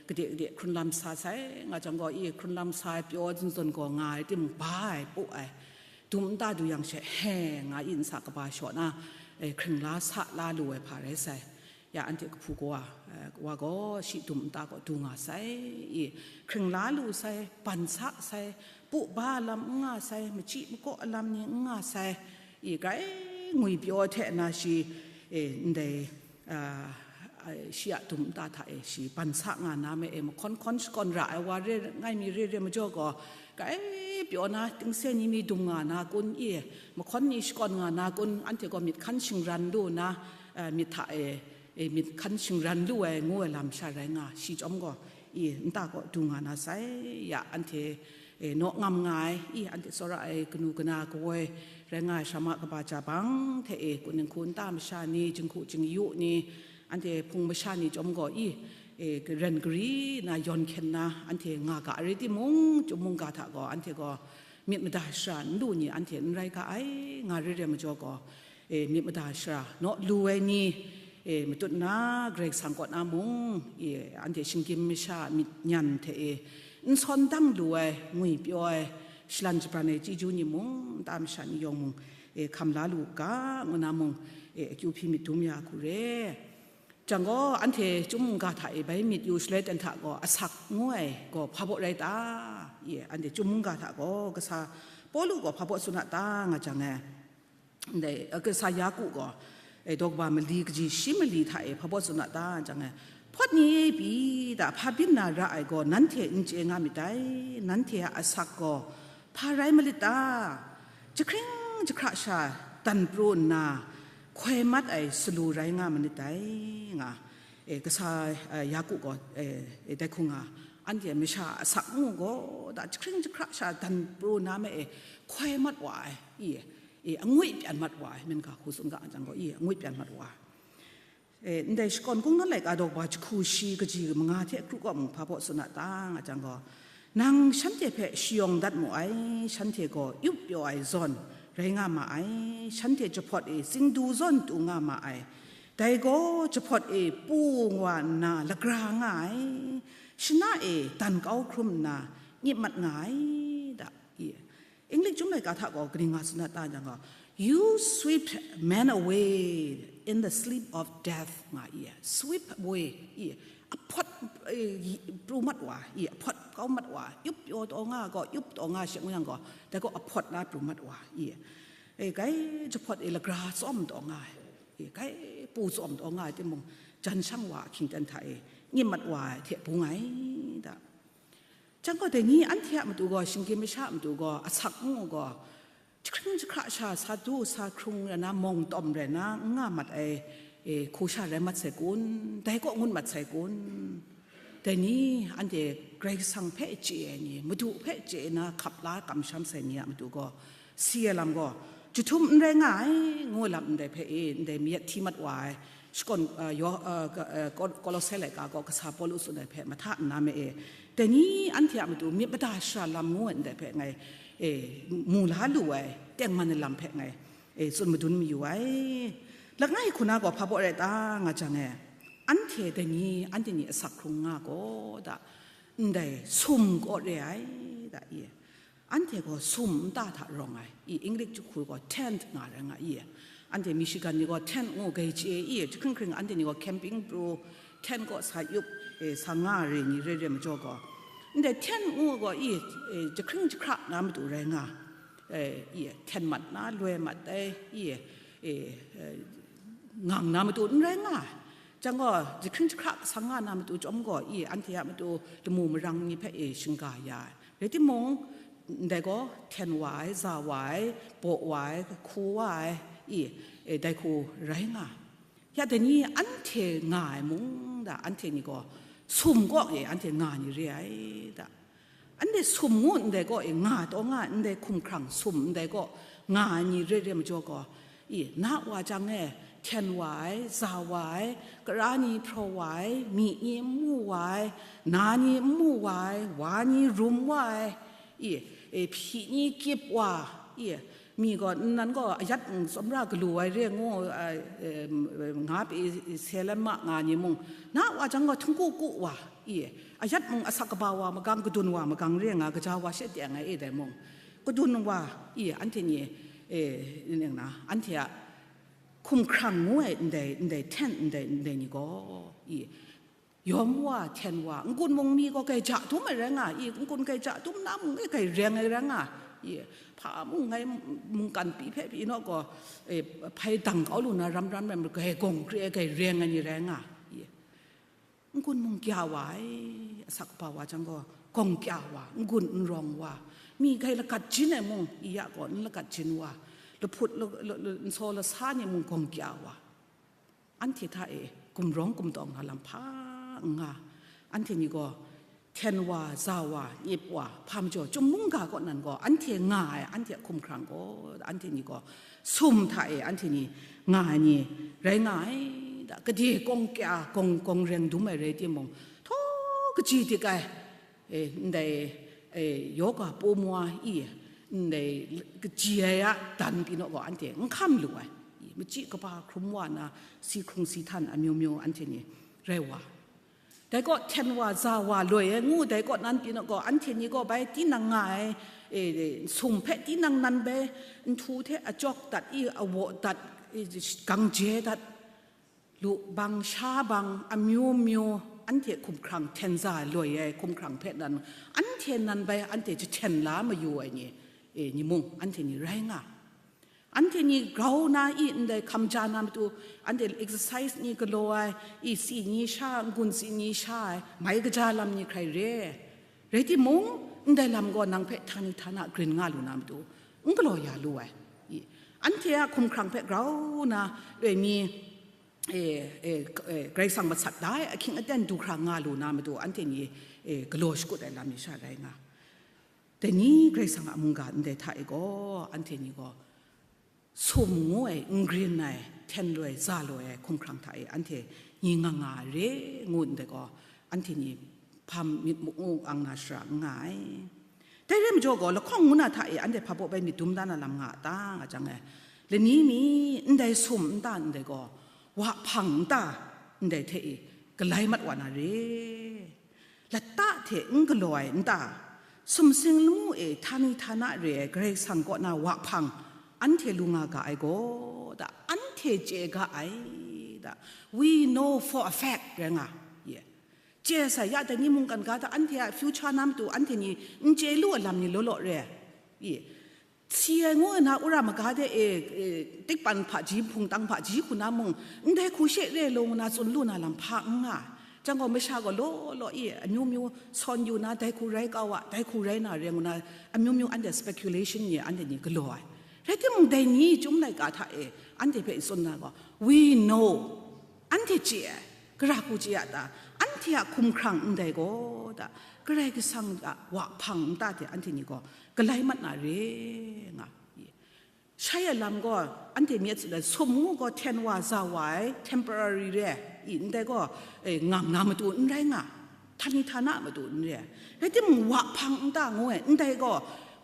gade gade hkrun lam sa sai, nga jang gaw, i, hkrun lam sa ai pyaw zawn zawn gaw nga ai timung, ba ai, pu ai, dum nta du yang she, he, nga i nsa kaba shaw na, e, hkring la sa la lu ai hpa rai sai. Ya, anhte kahpu kawa, e, wa gaw shi dum nta gaw du nga sai, i, hkring la lu sai, ban sa sai, pu ba lam n nga sai, machyi makaw lam ni n nga sai, i, grai ngwi pyaw hte na shi, e, ndai, a, a, shi a dum nta hta e shi ban sa nga na me e, mahkawn hkawn shakawn ra ai wa re ngai mi re re majaw gaw, grai pyaw na tingse ni mi dum nga na kun i, mahkawn ni shakawn nga na kun, anhte gaw myit hkan shingran lu na, a, myit hta e, e, myit hkan shingran lu ai ngu ai lam sha rai nga, shi chyawm gaw, i, nta gaw du nga na sai, ya, anhte, e, naw ngam nga ai, i, anhte tsawra ai kanu kana kawoi rai nga ai sara ma kaba jabang hte e, kunning hku nta masha ni, jinghku jingyu ni, anhte hpung masha ni chyawm gaw, i, e, ren gari na yawn hkyen na anhte nga ga ai rai timung, Chyum mungga hta gaw anhte gaw myit mada shara n lu ni anhte n rai ga ai, nga re re majaw gaw, e, myit mada shara naw lu ai ni, e, matut na Karai Kasang kaw na mung, e, anhte shinggyim masha myit nyan hte e, n sawn dang lu ai, ngwi pyaw ai, shalan shabran ai chyeju ni mung, nta masha ni yawng mung, e, hkam la lu ga, ngu na mung, e, akyu hpyi myit dum ya hku re. Jang gaw, anhte Chyum mungga hta e bai myit yu shaloi ten hta gaw, asak ngu ai gaw hpa baw rai ta? I, anhte Chyum mungga hta gaw kasa Pawlu gaw hpa baw tsun a ta, nga jang e, ndai, a, kasa Yaku gaw, e, daw kaba mali kaji shi mali hta e hpa baw tsun a ta, nga jang e, hpawt ni e pyi da, hpa byin na ra ai gaw nanhte n chye nga myit dai, nanhte a asak gaw hpa rai malit ta? Jahkring jahkra sha dan pru nna, hkoi mat ai salu rai nga manit dai, nga, e, kasa, e, Yaku gaw, e, e, dai hku nga, anhte masha asak ngu gaw da, jahkring jahkra sha dan pru na me e, hkoi mat wa ai, i, e, angwi pyan mat wa ai, myen ga hku tsun ga jang gaw, i, angwi pyan mat wa ai. E, ndai shakawn kungdawn laika daw kaba jahku shi kaji manga hte kru kaw mung hpa baw tsun a ta, nga jang gaw, nang shanhte hpe shayawng dat mu ai, shanhte gaw yup pyaw ai zawn rai nga ma ai, shanhte jahpawt e tsingdu zawn tu nga ma ai, dai gaw jahpawt e pu wa nna lagra nga ai, shana e dan kau hkrum nna nyip mat nga ai, da, i. English Chyum laika hta gaw kaning nga tsun a ta jang gaw, "You sweep men away in the sleep of death," nga i, sweep away, i, ahpawt, e, pru mat wa, i, ahpawt kau mat wa, yup pyaw taw nga gaw, yup taw nga she ngu yang gaw, dai gaw ahpawt na pru mat wa, i, e, kai jahpawt e lagra tsawm taw nga ai, i, kai pu tsawm taw nga ai timung, jan shang wa ahkying ten hta e nyip mat wa ai hte bung ai, da. Jang gaw, dai ni anhte a matu gaw, shinggyim masha a matu gaw, asak ngu gaw, jahkring jahkra sha sa du sa hkrung rai na, mawng tawm rai na, n nga mat ai, e, hku sha rai mat sai kun, dai kaw ngut mat sai kun? Dai ni anhte Karai Kasang hpe chye ai ni, Madu hpe chye na hkap la kamsham sai ni a matu gaw, si ai lam gaw, jahtum n rai nga ai, ngu ai lam ndai hpe e, ndai mayat hti mat wa ai, shakawn, a, Yo-, a, Ko-, a, Ko-, Kolose laika gaw kasa Pawlu tsun ai hpe mahta nna me e, dai ni anhte a matu myit mada shara lam ngu ai ndai hpe ngai, e, mu la lu ai, tengman ai lam hpe ngai, e, tsun madun mayu ai. Langai hku na gaw hpa baw rai ta, nga jang e, anhte dai ni, anhte ni asak hkrung nga gaw da, ndai sum kaw re ai, da, i. Anhte gaw sum nta hta rawng ai, i, English jahku gaw tent nga rai nga i. Anhte Michigan ni gaw tent ngu gai chye i, jahkring hkring anhte ni gaw camping pru, tent kaw sa yup, e, sa nga re ni re re majaw gaw, ndai tent ngu gaw i, e, jahkring jahkra na matu rai nga, e, i, tent mat na loi mat ai, i, e, e, ngang na matu n rai nga ai. Jang gaw, jahkring jahkra sa nga na matu chyawm gaw, i, anhte a matu lamu marang ni hpe e shingga ya ai. Rai timung, ndai gaw hten wa ai, za wa ai, baw wa ai, hku wa ai, i, e, dai hku rai nga ai. Ya dai ni anhte nga ai mung da, anhte ni gaw sum kaw e anhte nga ni re ai da. Anhte sum ngu ndai kaw e nga taw nga ai, ndai hkumhkrang sum ndai kaw nga ai ni re re majaw gaw, i, na wa jang e, hten wa ai, za wa ai, kara ni hpraw wa ai, myi ni n mu wa ai, na ni n mu wa ai, wa ni rum wa ai, i, e, hpyi ni kyip wa, i, mi gaw, nnan gaw, ayat mung tsawmra galu ai re ngu, a, e, nga pyi se lam ma nga ni mung, na wa jang gaw, htung ku ku wa, i, ayat mung asak kaba wa magang, kadun wa magang re nga, kaja wa she teng ai e dai mung, kadun wa, i, anhte ni, e, ning na, anhte a hkumhkrang ngu ai ndai, ndai hten, ndai, ndai ni gaw, i, yawm wa, hten wa, n-gun mung mi gaw gai ja dum ai rai nga, i, n-gun gai ja dum na mung, e, gai reng ai rai nga, i, hpa mung ngai mungkan pyi hpe pyi naw gaw, e, hpai dang kau lu na ram ram rai mung, gai gawng kre ai, gai reng ai ni rai nga, i. N-gun mung kya wa ai, asak kaba wa jang gaw, gawng kya wa, n-gun n rawng wa, mi gai lagat jin ai mung, i ya gaw n lagat jin wa, lahput la-, la-, la-, nsaw lasa ni mung gawng kya wa, anhte hta e gumrawng gumtawng na lam hpa n nga, anhte ni gaw Hten wa, za wa, nyip wa, hpa majaw, chyum mungga kaw nan gaw, anhte nga ai, anhte a hkumhkrang gaw, anhte ni gaw, sum hta e anhte ni nga ai ni rai nga ai, da, gade gawng kya, gawng, gawng reng dum ai rai timung, htaw kaji dik ai, e, ndai, e, yoga paw maw i, ndai kaji ai a dan pyi naw gaw, anhte n hkam lu ai, i, machyi kaba hkrum wa na, si hkrung si htan amyu myu anhte ni rai wa. Dai gaw hten wa, za wa, loi ai ngu, dai kaw nan pyi naw gaw, anhte ni gaw bai tinang nga ai, e, e, sum hpe tinang nan bai nhtu hte ajawk dat i, awaw dat i, gang je dat, lu bang, sha bang, amyu myu, anhte hkumhkrang hten za loi ai hkumhkrang hpe nan, anhte nan bai anhte jahten la mayu ai ni, e, ni mung, anhte ni rai nga. Anhte ni grau na i, ndai hkam ja na matu, anhte exercise ni galaw ai, i si ni sha, n-gun si ni sha ai, mai kaja lam ni hkrai re ai. Rai timung, ndai lam gaw nang hpe htani htana grin nga lu na matu, n galaw ya lu ai. I, anhte a hkumhkrang hpe grau na, loi mi, e, e, e, Karai Kasang masat da ai ahkying aten du hkra nga lu na matu, anhte ni, e, galaw shakut ai lam ni sha rai nga. Dai ni Karai Kasang a mungga ndai hta e gaw, anhte ni gaw sum ngu ai, n grin ai, hten loi, za loi ai hkumhkrang hta e anhte ni nga nga ai re ngu ndai gaw, anhte ni hpam myit muk ngu ang na shara n nga ai. Dai rai majaw gaw, lahkawng ngu na hta e anhte hpa baw bai myit dum da na lam nga a ta, nga jang e, lani mi ndai sum nta ndai gaw, wa hpang nta ndai hte e galai mat wa na re. Lata hte n galaw ai nta, sumsing lamu e htani htana re ai Karai Kasang kaw na wa hpang, anhte lu nga ga ai gaw, da, anhte chye ga ai, da, we know for a fact, rai nga, ye. Chye sai, ya dai ni mungkan ga hta anhte a future na matu anhte ni n chye lu ai lam ni law law re ai, ye. Si ai ngu na wora maga de e, e, tikpan hpaji, hpungtang hpaji hku na mung, ndai hku she re law ngu na tsun lu na lam hpa n nga. Jang gaw masha gaw law law i, amyu myu sawn yu na, dai hku rai kau a, dai hku rai na re ngu na, amyu myu anhte speculation ni anhte ni galaw ai. Rai timung, dai ni chyum laika hta e anhte hpe tsun na gaw, we know. Anhte chye ai, gara hku chye a ta? Anhte a hkumhkrang ndai gaw, da, Karai Kasang a wa hpang nta hte anhte ni gaw galai mat na re nga. Shai a lam gaw, anhte myit tsun ai, sum ngu gaw hten wa, za wa ai, temporary re ai, i, ndai gaw, e, ngang na matu n rai nga, htani htana matu n re ai. Rai timung, wa hpang nta ngu ai, ndai gaw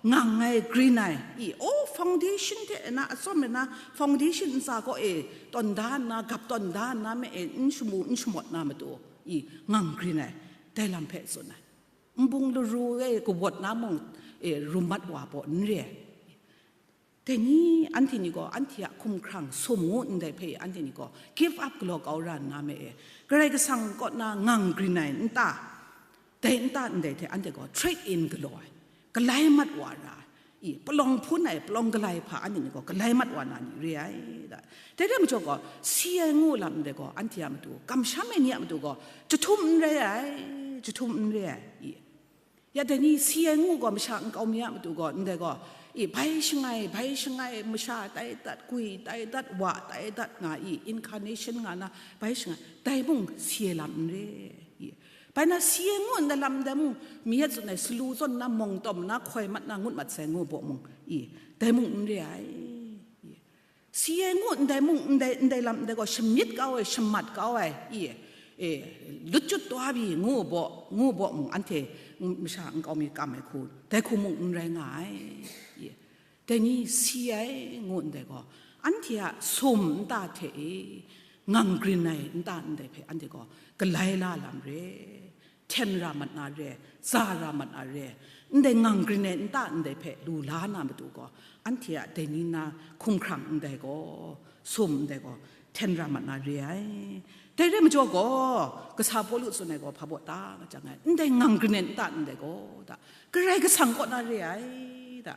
ngang ai, grin ai, i, o, foundation hte na, atsawm e na, foundation ntsa gaw e, tawn da nna, gap tawn da nna me e, n shamu, n shamawt na matu, i, ngang grin ai, dai lam hpe tsun ai. Nbung laru e kawat na mung, e, rumat wa baw n re ai. Dai ni, anhte ni gaw, anhte a hkumhkrang sum ngu ndai hpe anhte ni gaw give up galaw kau ra nna me e, Karai Kasang kaw na ngang grin ai nta, dai nta ndai hte anhte gaw trade in galaw ai, galai mat wa ra ai, i, palawng hpun ai, palawng galai hpa anhte ni gaw galai mat wa na ni re ai, da. Dai rai majaw gaw, si ai ngu lam ndai gaw, anhte a matu, kamsham ai ni a matu gaw, jahtum n rai ai, jahtum n rai ai, i. Ya dai ni si ai ngu gaw, masha nkau mi a matu gaw, ndai gaw, i, bai shangai, bai shangai, masha tai dat, gwi tai dat, wa tai dat nga i, incarnation nga na, bai shangai, dai mung si ai lam n re, i. Bai na si ai ngu ndai lam ndai mung, mi yet tsun ai, salu zawn na, mawng tawm na, hkoi mat na, ngut mat sai ngu baw mung, i, dai mung n re ai, i. Si ai ngu ndai mung, ndai, ndai lam ndai gaw shamyit kau ai, shamat kau ai, i, e, lutcut taw pyi ngu baw, ngu baw mung, anhte masha nkau mi kam ai hku, dai hku mung n rai nga ai, i. Dai ni si ai ngu ndai gaw, anhte a sum nta hte e, ngang grin ai nta ndai hpe anhte gaw galai la lam re. Hten ra mat na re, za ra mat na re, ndai ngang grin ai nta ndai hpe lu la na matu gaw, anhte a dai ni na hkumhkrang ndai gaw, sum ndai gaw, hten ra mat na re ai. Dai rai majaw gaw, kasa Pawlu tsun ai gaw hpa baw ta nga jang ai, ndai ngang grin ai nta ndai gaw, da, Karai Kasang kaw na re ai, da.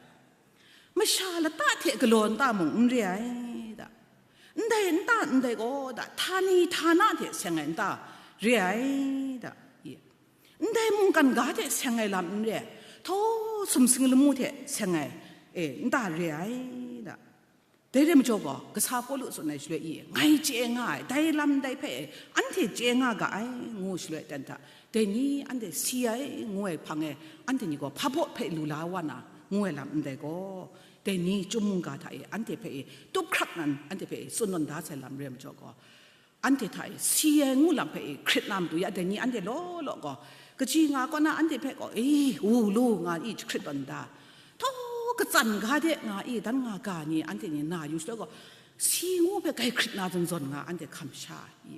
Masha lata hte galaw nta mung n re ai, da. Ndai nta ndai gaw, da, htani htana hte seng ai nta re ai, da. Ye. Ndai mungkan ga hte seng ai lam n re ai, htaw sumsing lamu hte seng ai, e, nta re ai, da. Dai re majaw gaw, kasa Pawlu tsun ai shaloi i, ngai chye nga ai, dai lam dai hpe anhte chye nga ga ai, ngu shaloi ten hta, dai ni anhte si ai ngu ai hpang e, anhte ni gaw hpa baw hpe lu la wa na, ngu ai lam ndai gaw, dai ni chyum mungga hta e anhte hpe e tup hkrak nan anhte hpe e tsun nawn da sai lam re majaw gaw, anhte hta e si ai ngu lam hpe e hkrit na matu ya, dai ni anhte law law gaw, kaji nga kaw na anhte hpe gaw, e, u lu nga i jahkrit tawn da, htaw katsan ga de nga i dan nga ga ni anhte ni na yu shaloi gaw, si ngu hpe grai hkrit na zawn zawn nga anhte hkam sha i.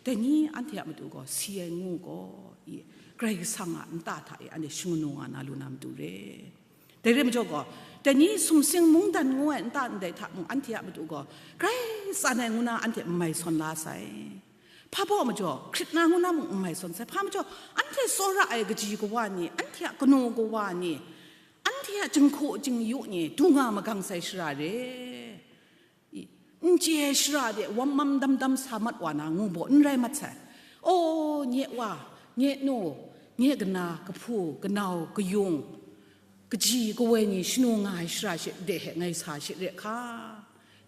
Dai ni anhte a matu gaw si ai ngu gaw i, Karai Kasang a nta hta e anhte shingnu nga na lu na matu re. Dai re majaw gaw, dai ni sumsing mungdan ngu ai nta ndai hta mung anhte a matu gaw, grai tsan ai ngu na anhte n mai sawn la sai. Hpa baw majaw, hkrit na ngu na mung n mai sawn sai. Hpa majaw, anhte tsawra ai kaji kawa ni, anhte a kanu kawa ni, anhte a jinghku jingyu ni, du nga magang sai shara re. I, n chye ai shara de wam mam dam dam sa mat wa na ngu baw n rai mat sai. O, nye wa, nye nu, nye kana, kahpu, kanau, kayung, kaji kawoi ni shanu nga ai shara she de he ngai sa she re hka.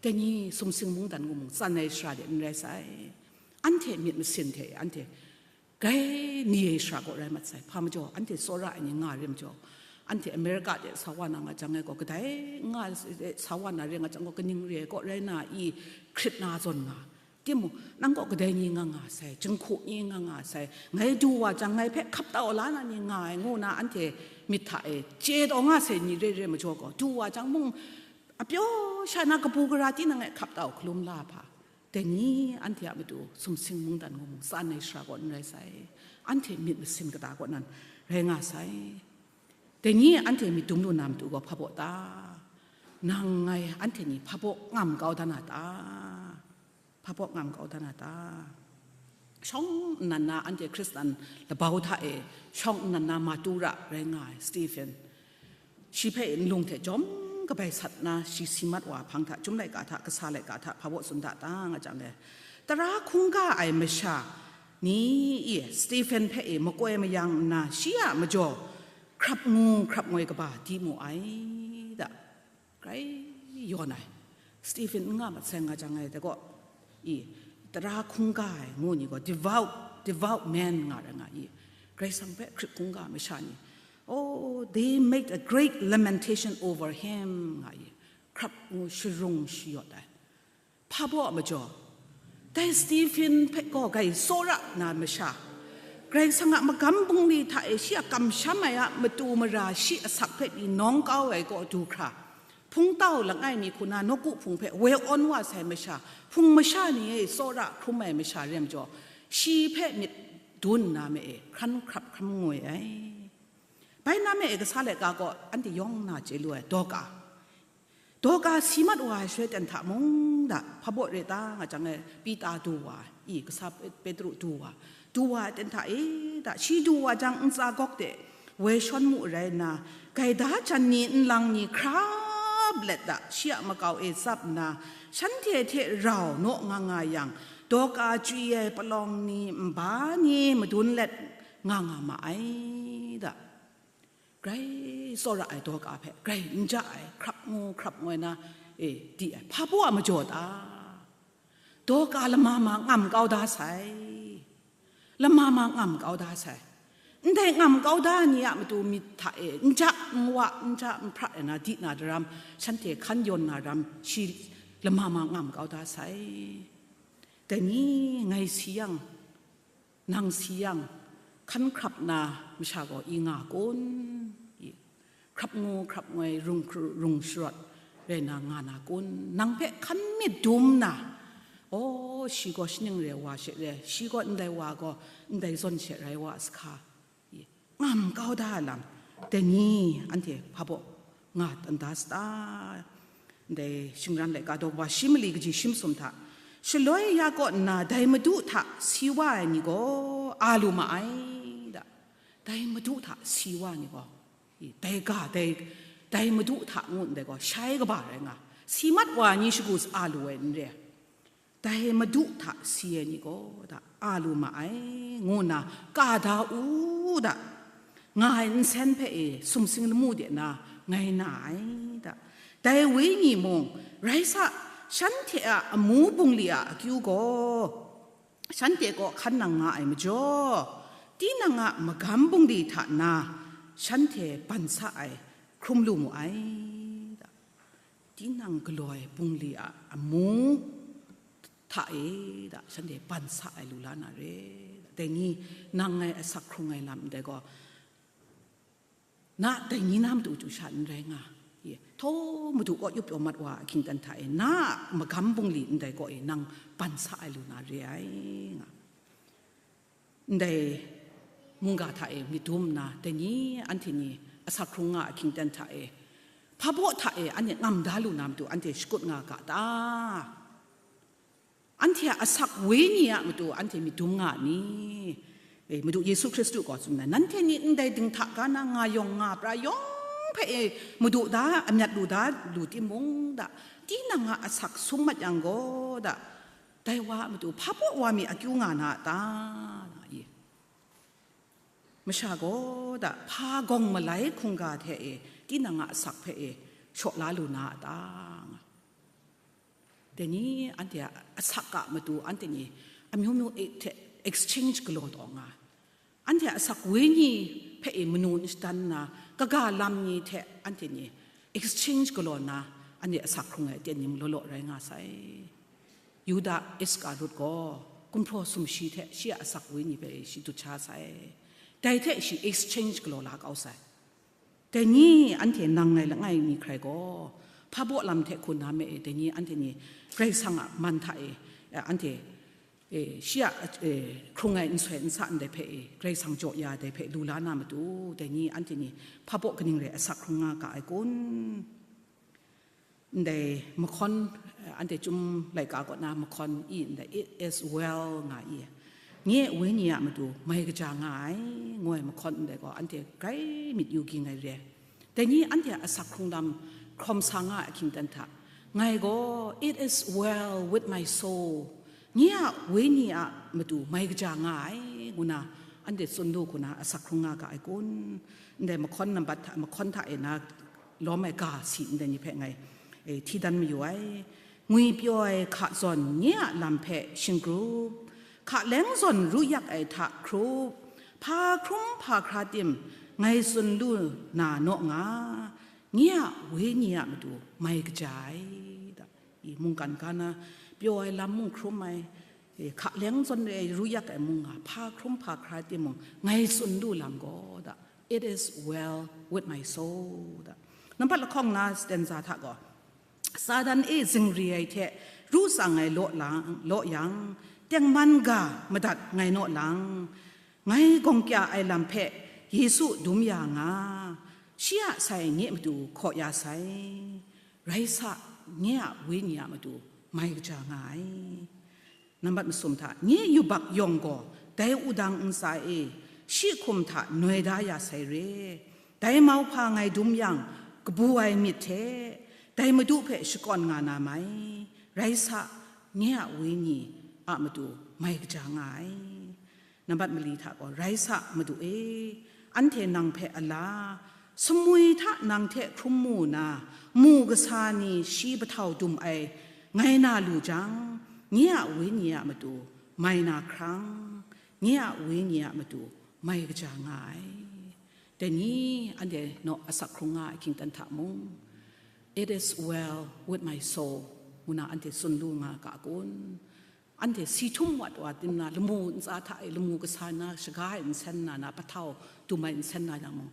Dai ni sumsing mungdan ngu mung tsan ai shara de n rai sai. Anhte myit masin hte anhte grai ni ai shara kaw rai mat sai. Hpa majaw, anhte tsawra ai ni nga re majaw, anhte America de sa wa na nga jang ai gaw, kadai nga de sa wa na re nga jang gaw, kaning re ai kaw rai na i, hkrit na zawn nga. Timung, nang gaw kadai ni nga nga sai, jinghku ni nga nga sai, ngai du wa jang ngai hpe hkap tau la na ni nga ai, ngu na anhte myit hta e chye taw nga sai ni re re majaw gaw, du wa jang mung, a pyaw sha na kabu gara tinang e hkap tau hkalum la hpa, dai ni anhte a matu sumsing mungdan ngu mung tsan ai shara kaw n rai sai. Anhte myit masin kata kaw nan rai nga sai. Dai ni anhte myit dum lu na matu gaw hpa baw ta? Nang ngai anhte ni hpa baw ngam kau da na ta? Hpa baw ngam kau da na ta? Shawng nnan na anhte Hkristan labau hta e shawng nnan na Matura rai nga ai Stephen, shi hpe nlung hte jawm kabai sat na shi si mat wa hpang hta, Chyum laika hta, Kasa laika hta hpa baw tsun da ta nga jang le, tara hkungga ai masha ni i Stephen hpe e makoi mayang nna, shi a majaw hkrap ngu hkrap ngoi kaba di mu ai da. Grai yawn ai. Stephen n nga mat sai nga jang ai, dai gaw, i, tara hkungga ai ngu ni gaw, devout, devout man nga rai nga i, Karai Kasang hpe hkrit hkungga masha ni, oh, they made a great lamentation over him, nga i, hkrap ngu sharung shayawt ai. Hpa baw a majaw, dai Stephen hpe gaw grai tsawra na masha, Karai Kasang a magam bungli hta e shi a kamsham ai a matu mara shi asak hpe pyi nawng kau ai kaw du hkra, hpungtau langai mi hku na nawku hpung hpe woi awn wa sai masha, hpung masha ni e tsawra hkrum ai masha re majaw, shi hpe myit dun nna me e hkran hkrap hkram ngoi ai. Bai na me e, Kasa laika gaw anhte yawng na chye lu ai, Dorka. Dorka si mat wa ai shaloi ten hta mung da, hpa baw re ta nga jang e, Pita du wa, i, Kasa Pe-, Petru du wa, du wa ai ten hta e da, shi du wa jang ntsa gawk de woi shawn mu rai nna, gaida jan ni nlang ni hkrap let da, shi a makau e tsap nna, shanhte hte rau naw nga nga yang, Dorka chwi ai palawng ni nba ni madun let nga nga ma ai da. Grai tsawra ai Dorka hpe grai n ja ai, hkrap ngu hkrap ngoi na, e, di ai, hpa baw a majaw ta? Dorka lama ma ngam kau da sai. Lama ma ngam kau da sai. Ndai ngam kau da ni a matu myit hta e n ja n wa, n ja n hpra ai na di na daram, shanhte hkan yawn na ram, shi lama ma ngam kau da sai. Dai ni ngai si yang, nang si yang, hkan hkrap na masha gaw i nga kun? I, hkrap ngu hkrap ngoi rung, rung sharawt rai na nga na kun? Nang hpe hkan myit dum na, aw, shi gaw shaning re wa she re, shi gaw ndai wa gaw ndai zawn she rai wa a sahka, i, ngam kau da ai lam, dai ni anhte hpa baw nga tan da sata? Ndai shingran laika daw wa shi mali kaji shi masum hta, shaloi ya kaw nna dai Madu hta si wa ai ni gaw a lu ma ai da. Dai Madu hta si wa ni gaw, i, dai ga, dai, dai Madu hta ngu ndai gaw, shai kaba rai nga, si mat wa ni shagu a lu ai n re. Dai Madu hta si ai ni gaw da, a lu ma ai, ngu nna ka da u da, nga ai nsen hpe e sumsing lamu de na ngai na ai da. Dai Wenyi mung Rai sa, shanhte a amu bungli a akyu gaw, shanhte kaw hkan nang nga ai majaw, tinang a magam bungli hta na shanhte ban sa ai hkrum lu mu ai. Tinang galaw ai bungli a amu hta e da, shanhte ban sa ai lu la na re. Dai ni nang ngai asak hkrung ai lam ndai gaw, na dai ni na matu chyu sha n rai nga. Ye, htaw madu kaw yup pyaw mat wa ahkying dan hta e, na a magam bungli ndai kaw e nang ban sa ai lu na re ai nga. Ndai mungga hta e myit dum nna, dai ni anhte ni asak hkrung nga ahkying dan hta e, hpa baw hta e anhte ngam da lu na matu anhte shakut nga ga ta? Anhte a asak wenyi a matu anhte myit dum nga ni? E, Madu Yesu Hkristu gaw tsun ai, nanhte ni ndai dinghta ga na nga yawng nga pra yawng hpe e madu da, amyat lu da lu timung da, tinang a asak sum mat yang gaw da, dai wa a matu hpa baw wa mi akyu nga na a ta? Nga i. Masha gaw da, hpa gawng malai hkungga hte e tinang a asak hpe e shaw la lu na a ta? Nga. Dai ni anhte a asak a matu anhte ni amyu myu e hte exchange galaw taw nga. Anhte a asak wenyi hpe e manu n shadan nna, kaga lam ni hte anhte ni exchange galaw nna, anhte asak hkrung ai aten ni law law rai nga sai. Yuda Iskarut gaw gumhpraw sumshi hte shi a asak wenyi hpe shi dut sha sai. Dai hte shi exchange galaw la kau sai. Dai ni anhte nang ngai langai mi hkrai gaw, hpa baw lam hte hku na me e, dai ni anhte ni Karai Kasang a man hta e, eh, anhte, eh, shi a, eh, hkrung ai nsoi nsa ndai hpe e, Karai Kasang jaw ya dai hpe lu la na matu, dai ni anhte ni hpa baw kaning rai asak hkrung nga ga ai kun? Ndai mahkawn, eh, anhte Chyum laika kaw na mahkawn i ndai, "It is well," nga i, nye wenyi a matu mai kaja nga ai, ngu ai mahkawn ndai gaw anhte grai myit yu ging ai re. Dai ni anhte a asak hkrung lam hkawm sa nga ai ahkying dan hta, ngai gaw, "It is well with my soul," nye a wenyi a matu mai kaja nga ai, ngu na anhte tsun lu hku na asak hkrung nga ga ai kun? Ndai mahkawn nambat hta, mahkawn hta e na lawm ai ga si ndai ni hpe ngai, eh, hti dan mayu ai. Ngwi pyaw ai hka zawn nye a lam hpe shinggrup, hka leng zawn ru yak ai hta hkrup, hpa hkrum hpa hkra tim ngai tsun lu na naw nga, nye a wenyi a matu mai kaja ai, da. I mungkan ga na pyaw ai lam mung hkrum ai, e, hka leng zawn re ai ru yak ai mung nga, hpa hkrum hpa hkra timung, ngai tsun lu lam gaw da, "It is well with my soul," da. Nambat lahkawng na stanza hta gaw, Satan e zingri ai hte ru tsang ai law lang, law yang, tengman ga madat ngai naw lang, ngai gawng kya ai lam hpe Yesu dum ya nga, shi a sai nye matu hkaw ya sai. Rai sa, nye a wenyi a matu mai kaja nga ai. Nambat masum hta, nye yubak yawng gaw dai wudang ntsa e shi hkum hta noi da ya sai re. Dai mauhpa ngai dum yang, kabu ai myit hte dai Madu hpe shakawn nga na mai. Rai sa, nye a wenyi a matu mai kaja nga ai. Nambat mali hta gaw, rai sa, Madu e, anhte nang hpe a la, sumwi hta nang hte hkrum mu na, mu kasa ni shi bahtau dum ai ngai na lu jang, nye a wenyi a matu mai na hkrang, nye a wenyi a matu mai kaja nga ai. Dai ni anhte naw asak hkrung nga ai hkying dan hta mung, "It is well with my soul," ngu na anhte tsun lu nga ga kun? Anhte si htum wat wa tim na, lamu ntsa hta e lamu kasa na, shaga e nsen na, na bahtau dum ai nsen na yang mung,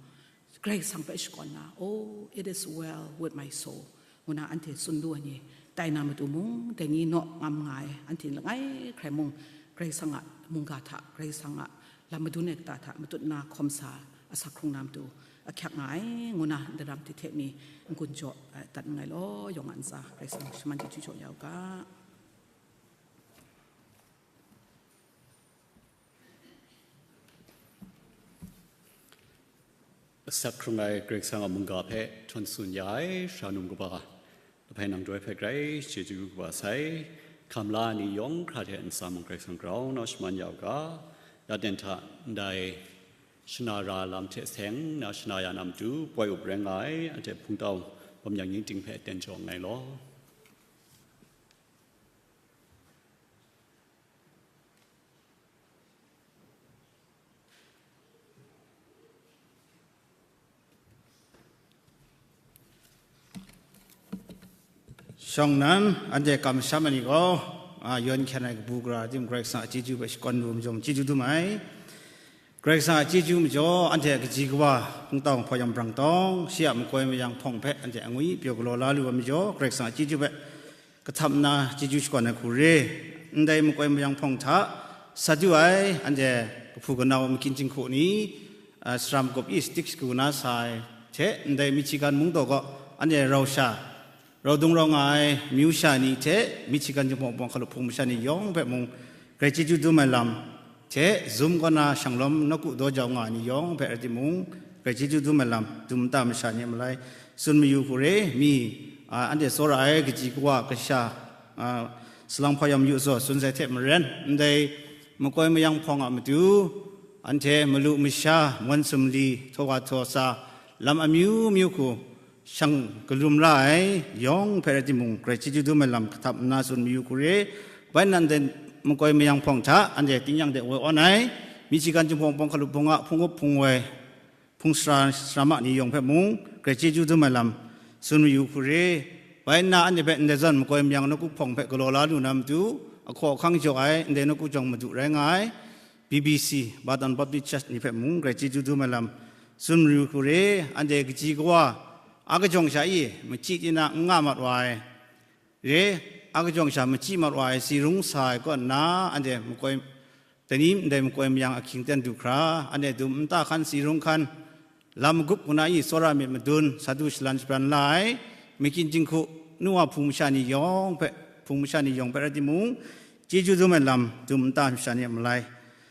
Karai Kasang hpe shakawn na, "Oh, it is well with my soul," ngu na anhte tsun lu ai ni tai na matu mung, dai ni naw ngam nga ai, anhte langai hkrai mung, Karai Kasang a mungga hta, Karai Kasang a lam madun ai kata hta matut na hkawm sa asak hkrung na matu ahkyak nga ai, ngu na ndaram hte hte mi n-gun jaw, eh, dat nngai law, yawng a ntsa Karai Kasang shaman chyeju jaw ya u ga. Asak hkrung ai Karai Kasang a mungga hpe htawn tsun ya ai, sara num kaba, Lahpai nang doi hpe grai chyeju kaba sai, hkam la ai ni yawng hkra hte ntsa mung Karai Kasang grau nau shaman ya u ga, ya ten hta ndai shana ra lam hte seng na shana ya na matu, poi up rai nga ai, anhte hpungtau bawm yang ning ting hpe aten jaw nngai law. Shawng nnan, anhte kamsham ai ni gaw, a, yawn hkyen ai kabu gara tim Karai Kasang a chyeju hpe shakawn lu majaw, chyeju dum ai. Karai Kasang a chyeju majaw, anhte a kaji kawa, hpungtau hpawt yam brang tawng, shi a makoi mayang hpawng hpe anhte angwi pyaw galaw la lu ai majaw, Karai Kasang a chyeju hpe kahtap nna chyeju shakawn ai hku re. Ndai makoi mayang hpawng hta, sa du ai, anhte kahpu kanau makyin jinghku ni, a, saram gup i stik shagu na sa ai hte, ndai Michigan mungdaw kaw anhte rau sha, rau dung rau nga ai amyu sha ni hte Michigan Jinghpaw Wunpawng hkalup hpung masha ni yawng hpe mung grai chyeju dum ai lam hte, Zoom kaw na shanglawm nawku daw jau nga ai ni yawng hpe rai timung, grai chyeju dum ai lam dum nta masha ni a malai tsun mayu hku re. Mi, a, anhte tsawra ai kaji kawa kasha, a, salang hpawt yam yu tsaw tsun sai hte maren, ndai makoi mayang hpawng a matu, anhte malu masha, mawan sumli, htaw wa htaw sa, lam amyu myu hku, shang galum la ai yawng hpe rai timung, grai chyeju dum ai lam kahtap nna tsun mayu hku re. Bai nnan de makoi mayang hpawng hta anhte tingnyang de woi awn ai, Michigan Jinghpaw Wunpawng hkalup hpung a hpung up hpung woi, hpung sara, sara ma ni yawng hpe mung, grai chyeju dum ai lam tsun mayu hku re. Bai nna anhte hpe ndai zawn makoi mayang nawku hpawng hpe galaw la lu na matu, ahkaw ahkang jaw ai ndai nawku jawng madu rai nga ai, B B C, Baton Baptist Church ni hpe mung grai chyeju dum ai lam tsun mayu hku re. Anhte kaji kawa, a kajawng sha i, machyi tina n nga mat wa ai, re, a kajawng sha machyi mat wa ai, si rung sa ai kaw nna, anhte makoi, dai ni ndai makoi mayang ahkying ten du hkra, anhte dum nta hkan, si rung hkan, lam magup hku na i, tsawra myit madun, sa du shalan shabran la ai, makyin jinghku, nu wa hpung masha ni yawng hpe, hpung masha ni yawng hpe rai timung, chyeju dum ai lam dum nta masha ni a malai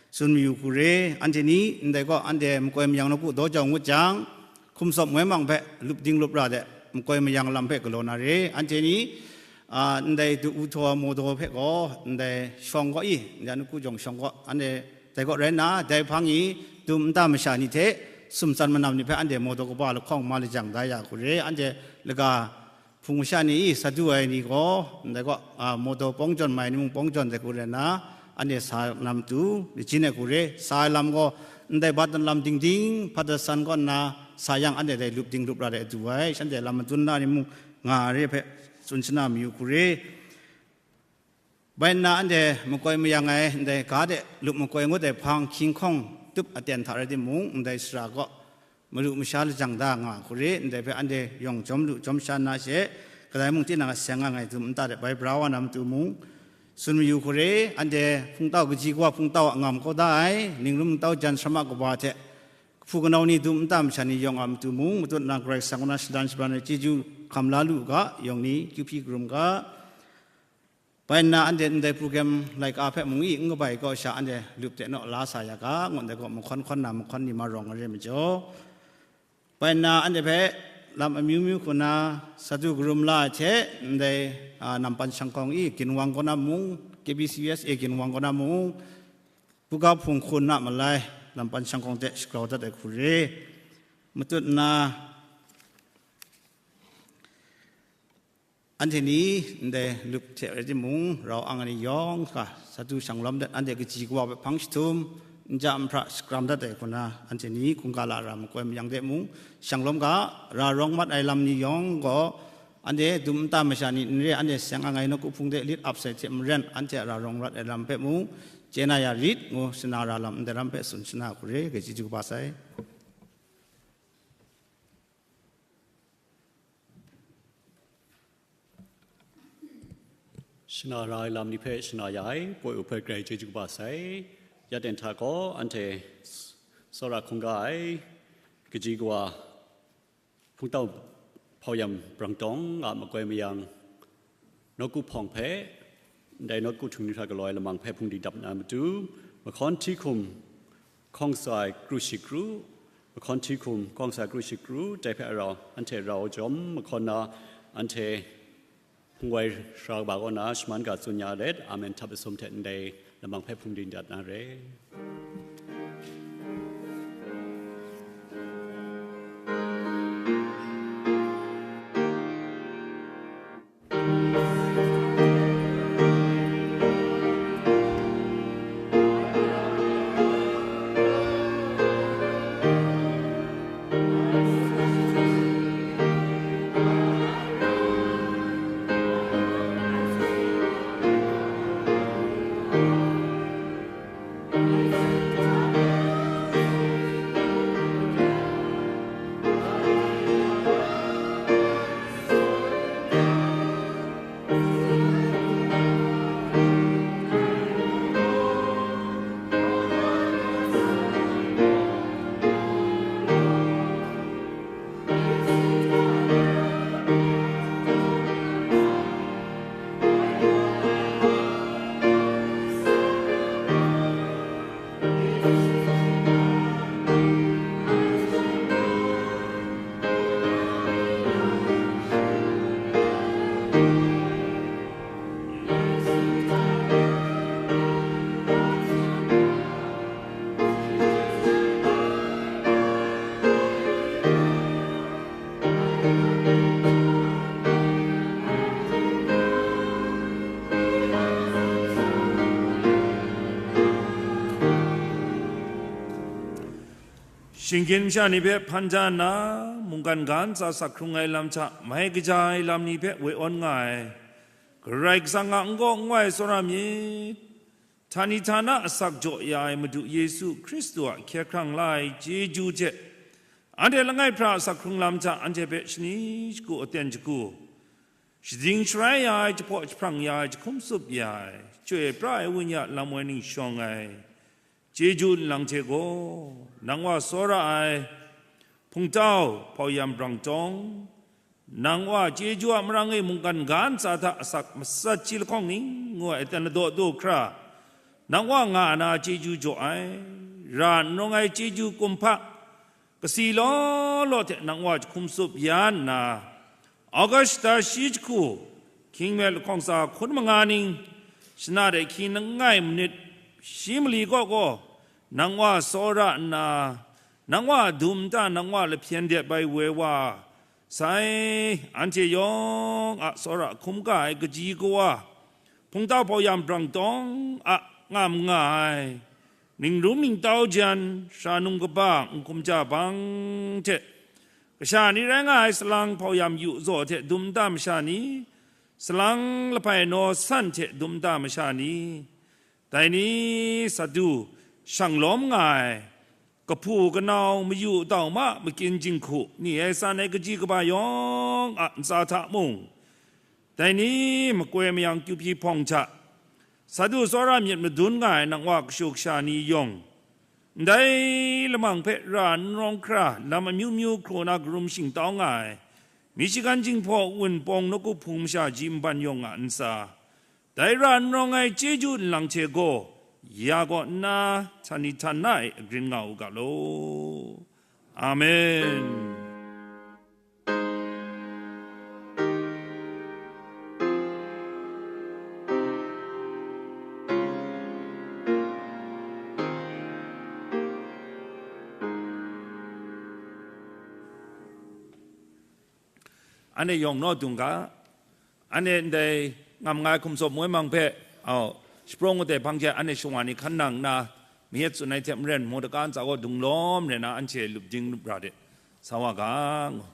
tsun mayu hku re. Anhte ni ndai kaw, anhte makoi mayang nawku daw jau ngut jang, hkum sawp moi mang hpe lup ding lup ra de, makoi mayang lam hpe galaw na re. Anhte ni, a, ndai du u htaw mawdaw hpe gaw, ndai shawng kaw i, ndai nawku jawng shawng kaw, anhte dai kaw rai nna, dai hpang i dum nta masha ni hte sumtsan manam ni hpe anhte mawdaw kaba lahkawng ma lajang da ya hku re. Anhte laga hpung masha ni i sa du ai ni gaw, ndai kaw, a, mawdaw pawng jawn mai ni mung pawng jawn dai hku rai nna, anhte sa na matu, lajin ai hku re. Sa ai lam gaw, ndai Baton lam ding ding, Patterson kaw nna sa yang, anhte dai lup ding lup ra de du ai, shanhte lam madun na ni mung nga ai re hpe tsun shana mayu hku re. Bai nna anhte makoi mayang ai ndai ga de lup makoi ngut ai hpang hkying hkawng tup aten hta rai timung, ndai sara kaw malu masha lajang da nga hku re, ndai hpe anhte yawng jawm lu jawm sha nna she, kadai mung tinang a seng nga ai dum nta de bai bra wa na matu mung, tsun mayu hku re, anhte hpungtau kaji kawa hpungtau a ngam kau da ai, ningrum ntau jan sara ma kaba hte, kahpu kanau ni dum nta masha ni yawng a matu mung, matut na Karai Kasang kaw na shadan shabran ai chyeju hkam la lu u ga, yawng ni kyu hpyi karum ga. Bai nna anhte ndai program laika hpe mung i n kabai kaw sha anhte lup de naw la sa ya ga, ngut ndai gaw mahkawn hkawn na mahkawn ni ma rawng ai re majaw, bai nna anhte hpe lam amyu myu hku na sa du karum la ai hte, ndai, a, Nampan Shangkawng i ginwang kaw na mung, K B C U S A ginwang kaw na mung, buga hpung hkun na malai, Nampan Shangkawng hte shagrau dat ai hku re. Matut nna, anhte ni ndai lup hte rai timung, rau ang ai ni yawng hkra sa du shanglawm dat, anhte kaji kawa hpe hpang jahtum, n ja n hpra shakram dat ai hku na, anhte ni hkungga la ra makoi mayang de mung, shanglawm ga, ra rawng mat ai lam ni yawng gaw, anhte dum nta masha ni n re, anhte seng ang ai nawku hpung de lit ap sai hte maren, anhte a ra rawng rat ai lam hpe mung, chye na ya rit ngu, shana ra lam ndai lam hpe tsun shana hku re, grai chyeju kaba sai. Shana ra ai lam ni hpe shana ya ai, poi u hpe grai chyeju kaba sai. Ya ten hta gaw, anhte tsawra hkungga ai, kaji kawa, hpungtau hpawt yam brang tawng a makoi mayang, nawku hpawng hpe, ndai nawku htung ni hta galaw ai lamang hpe hpungdi dap na matu, mahkawn hti hkum hkawng sa ai kru shi kru, mahkawn hti hkum hkawng sa ai kru shi kru, dai hpe rau, anhte rau jawm mahkawn na, anhte hpung wai sara kaba kaw na shaman ga tsun ya let, amen htap asum hte ndai lamang hpe hpungdi dat na re. Shinggyim masha ni hpe hpan ja nna, mungkan ga ntsa sak hkrung ai lam hta mai kaja ai lam ni hpe woi awn nga ai Karai Kasang a n-gaw n-goi tsawra myit. Htani htana asak jaw ya ai Madu Yesu Hkristu a hkye hkrang la ai chyeju hte, anhte langai hpra asak hkrung lam hta anhte hpe shani shagu aten shagu, shading sharai ya ai, jahpaw jahprang ya ai, jahkum tsup ya ai, chyoi pra ai Wenyi a lam woi ning shawng ai chyeju nlang hte gaw, nang wa tsawra ai Hpungtau Hpauyam Brangtawng, nang wa chyeju a marang e mungkan ga ntsa hta asak matsat shi lahkawng ning ngu ai aten ladaw du hkra, nang wa nga na chyeju jaw ai, ra n rawng ai chyeju kumhpa, kasi law law hte nang wa jahkum tsup ya nna, August shata shi jahku, hkying me lahkawng tsa hkun manga ning, shana de hkying langai manit shi mali kaw gaw, nang wa tsawra nna, nang wa dum nta, nang wa lahpyen dep ai woi wa sai, anhte yawng a tsawra hkum ga ai kaji kawa, Hpungtau Hpauyam Brangtawng a ngam nga ai, ningrum ningtau jan, sara num kaba, n hkum ja bang hte, kasha ni rai nga ai salang Hpauyam Yu Zaw hte dum nta masha ni, salang Lahpai Naw San hte dum nta masha ni, dai ni Sadu shang lawm nga ai, kahpu kanau, mayu tau ma, makyin jinghku, ni ai san ai kaji kaba yawng a ntsa hta mung, dai ni makoi mayang kyu hpyi hpawng hta, Sadu tsawra myit madun nga ai nang wa kashu kasha ni yawng, ndai lamang hpe ra n rawng hkra lam amyu myu hkraw na karum shingtau nga ai, Michigan Jinghpaw Wunpawng Nawku Hpung masha ji nban yawng a ntsa, dai ra n rawng ai chyeju nlang hte gaw, ya kaw nna, htani htana e agrin nga u ga law. Amen. Anhte yawng naw dung ga, anhte ndai ngam nga ai hkum tsawp moi mang hpe, au, shaprawng atai hpang hte anhte shawa ni hkan nang nna, mayat tsun ai hte maren, Mordeka ntsa gaw dung lawm rai na, anhte lup ding lup ra de, sa wa ga, ngu.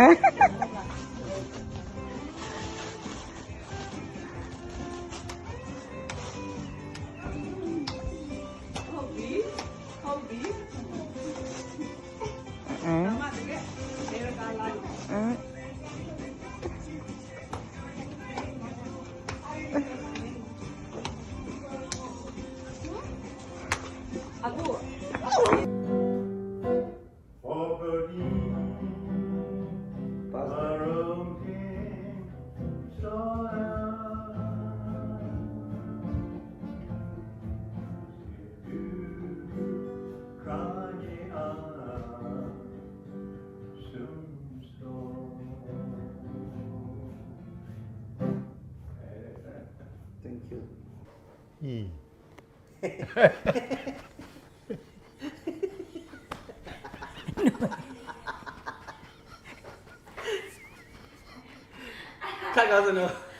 Mm. Mm. Thank you. Cut ကောင်းစနူ။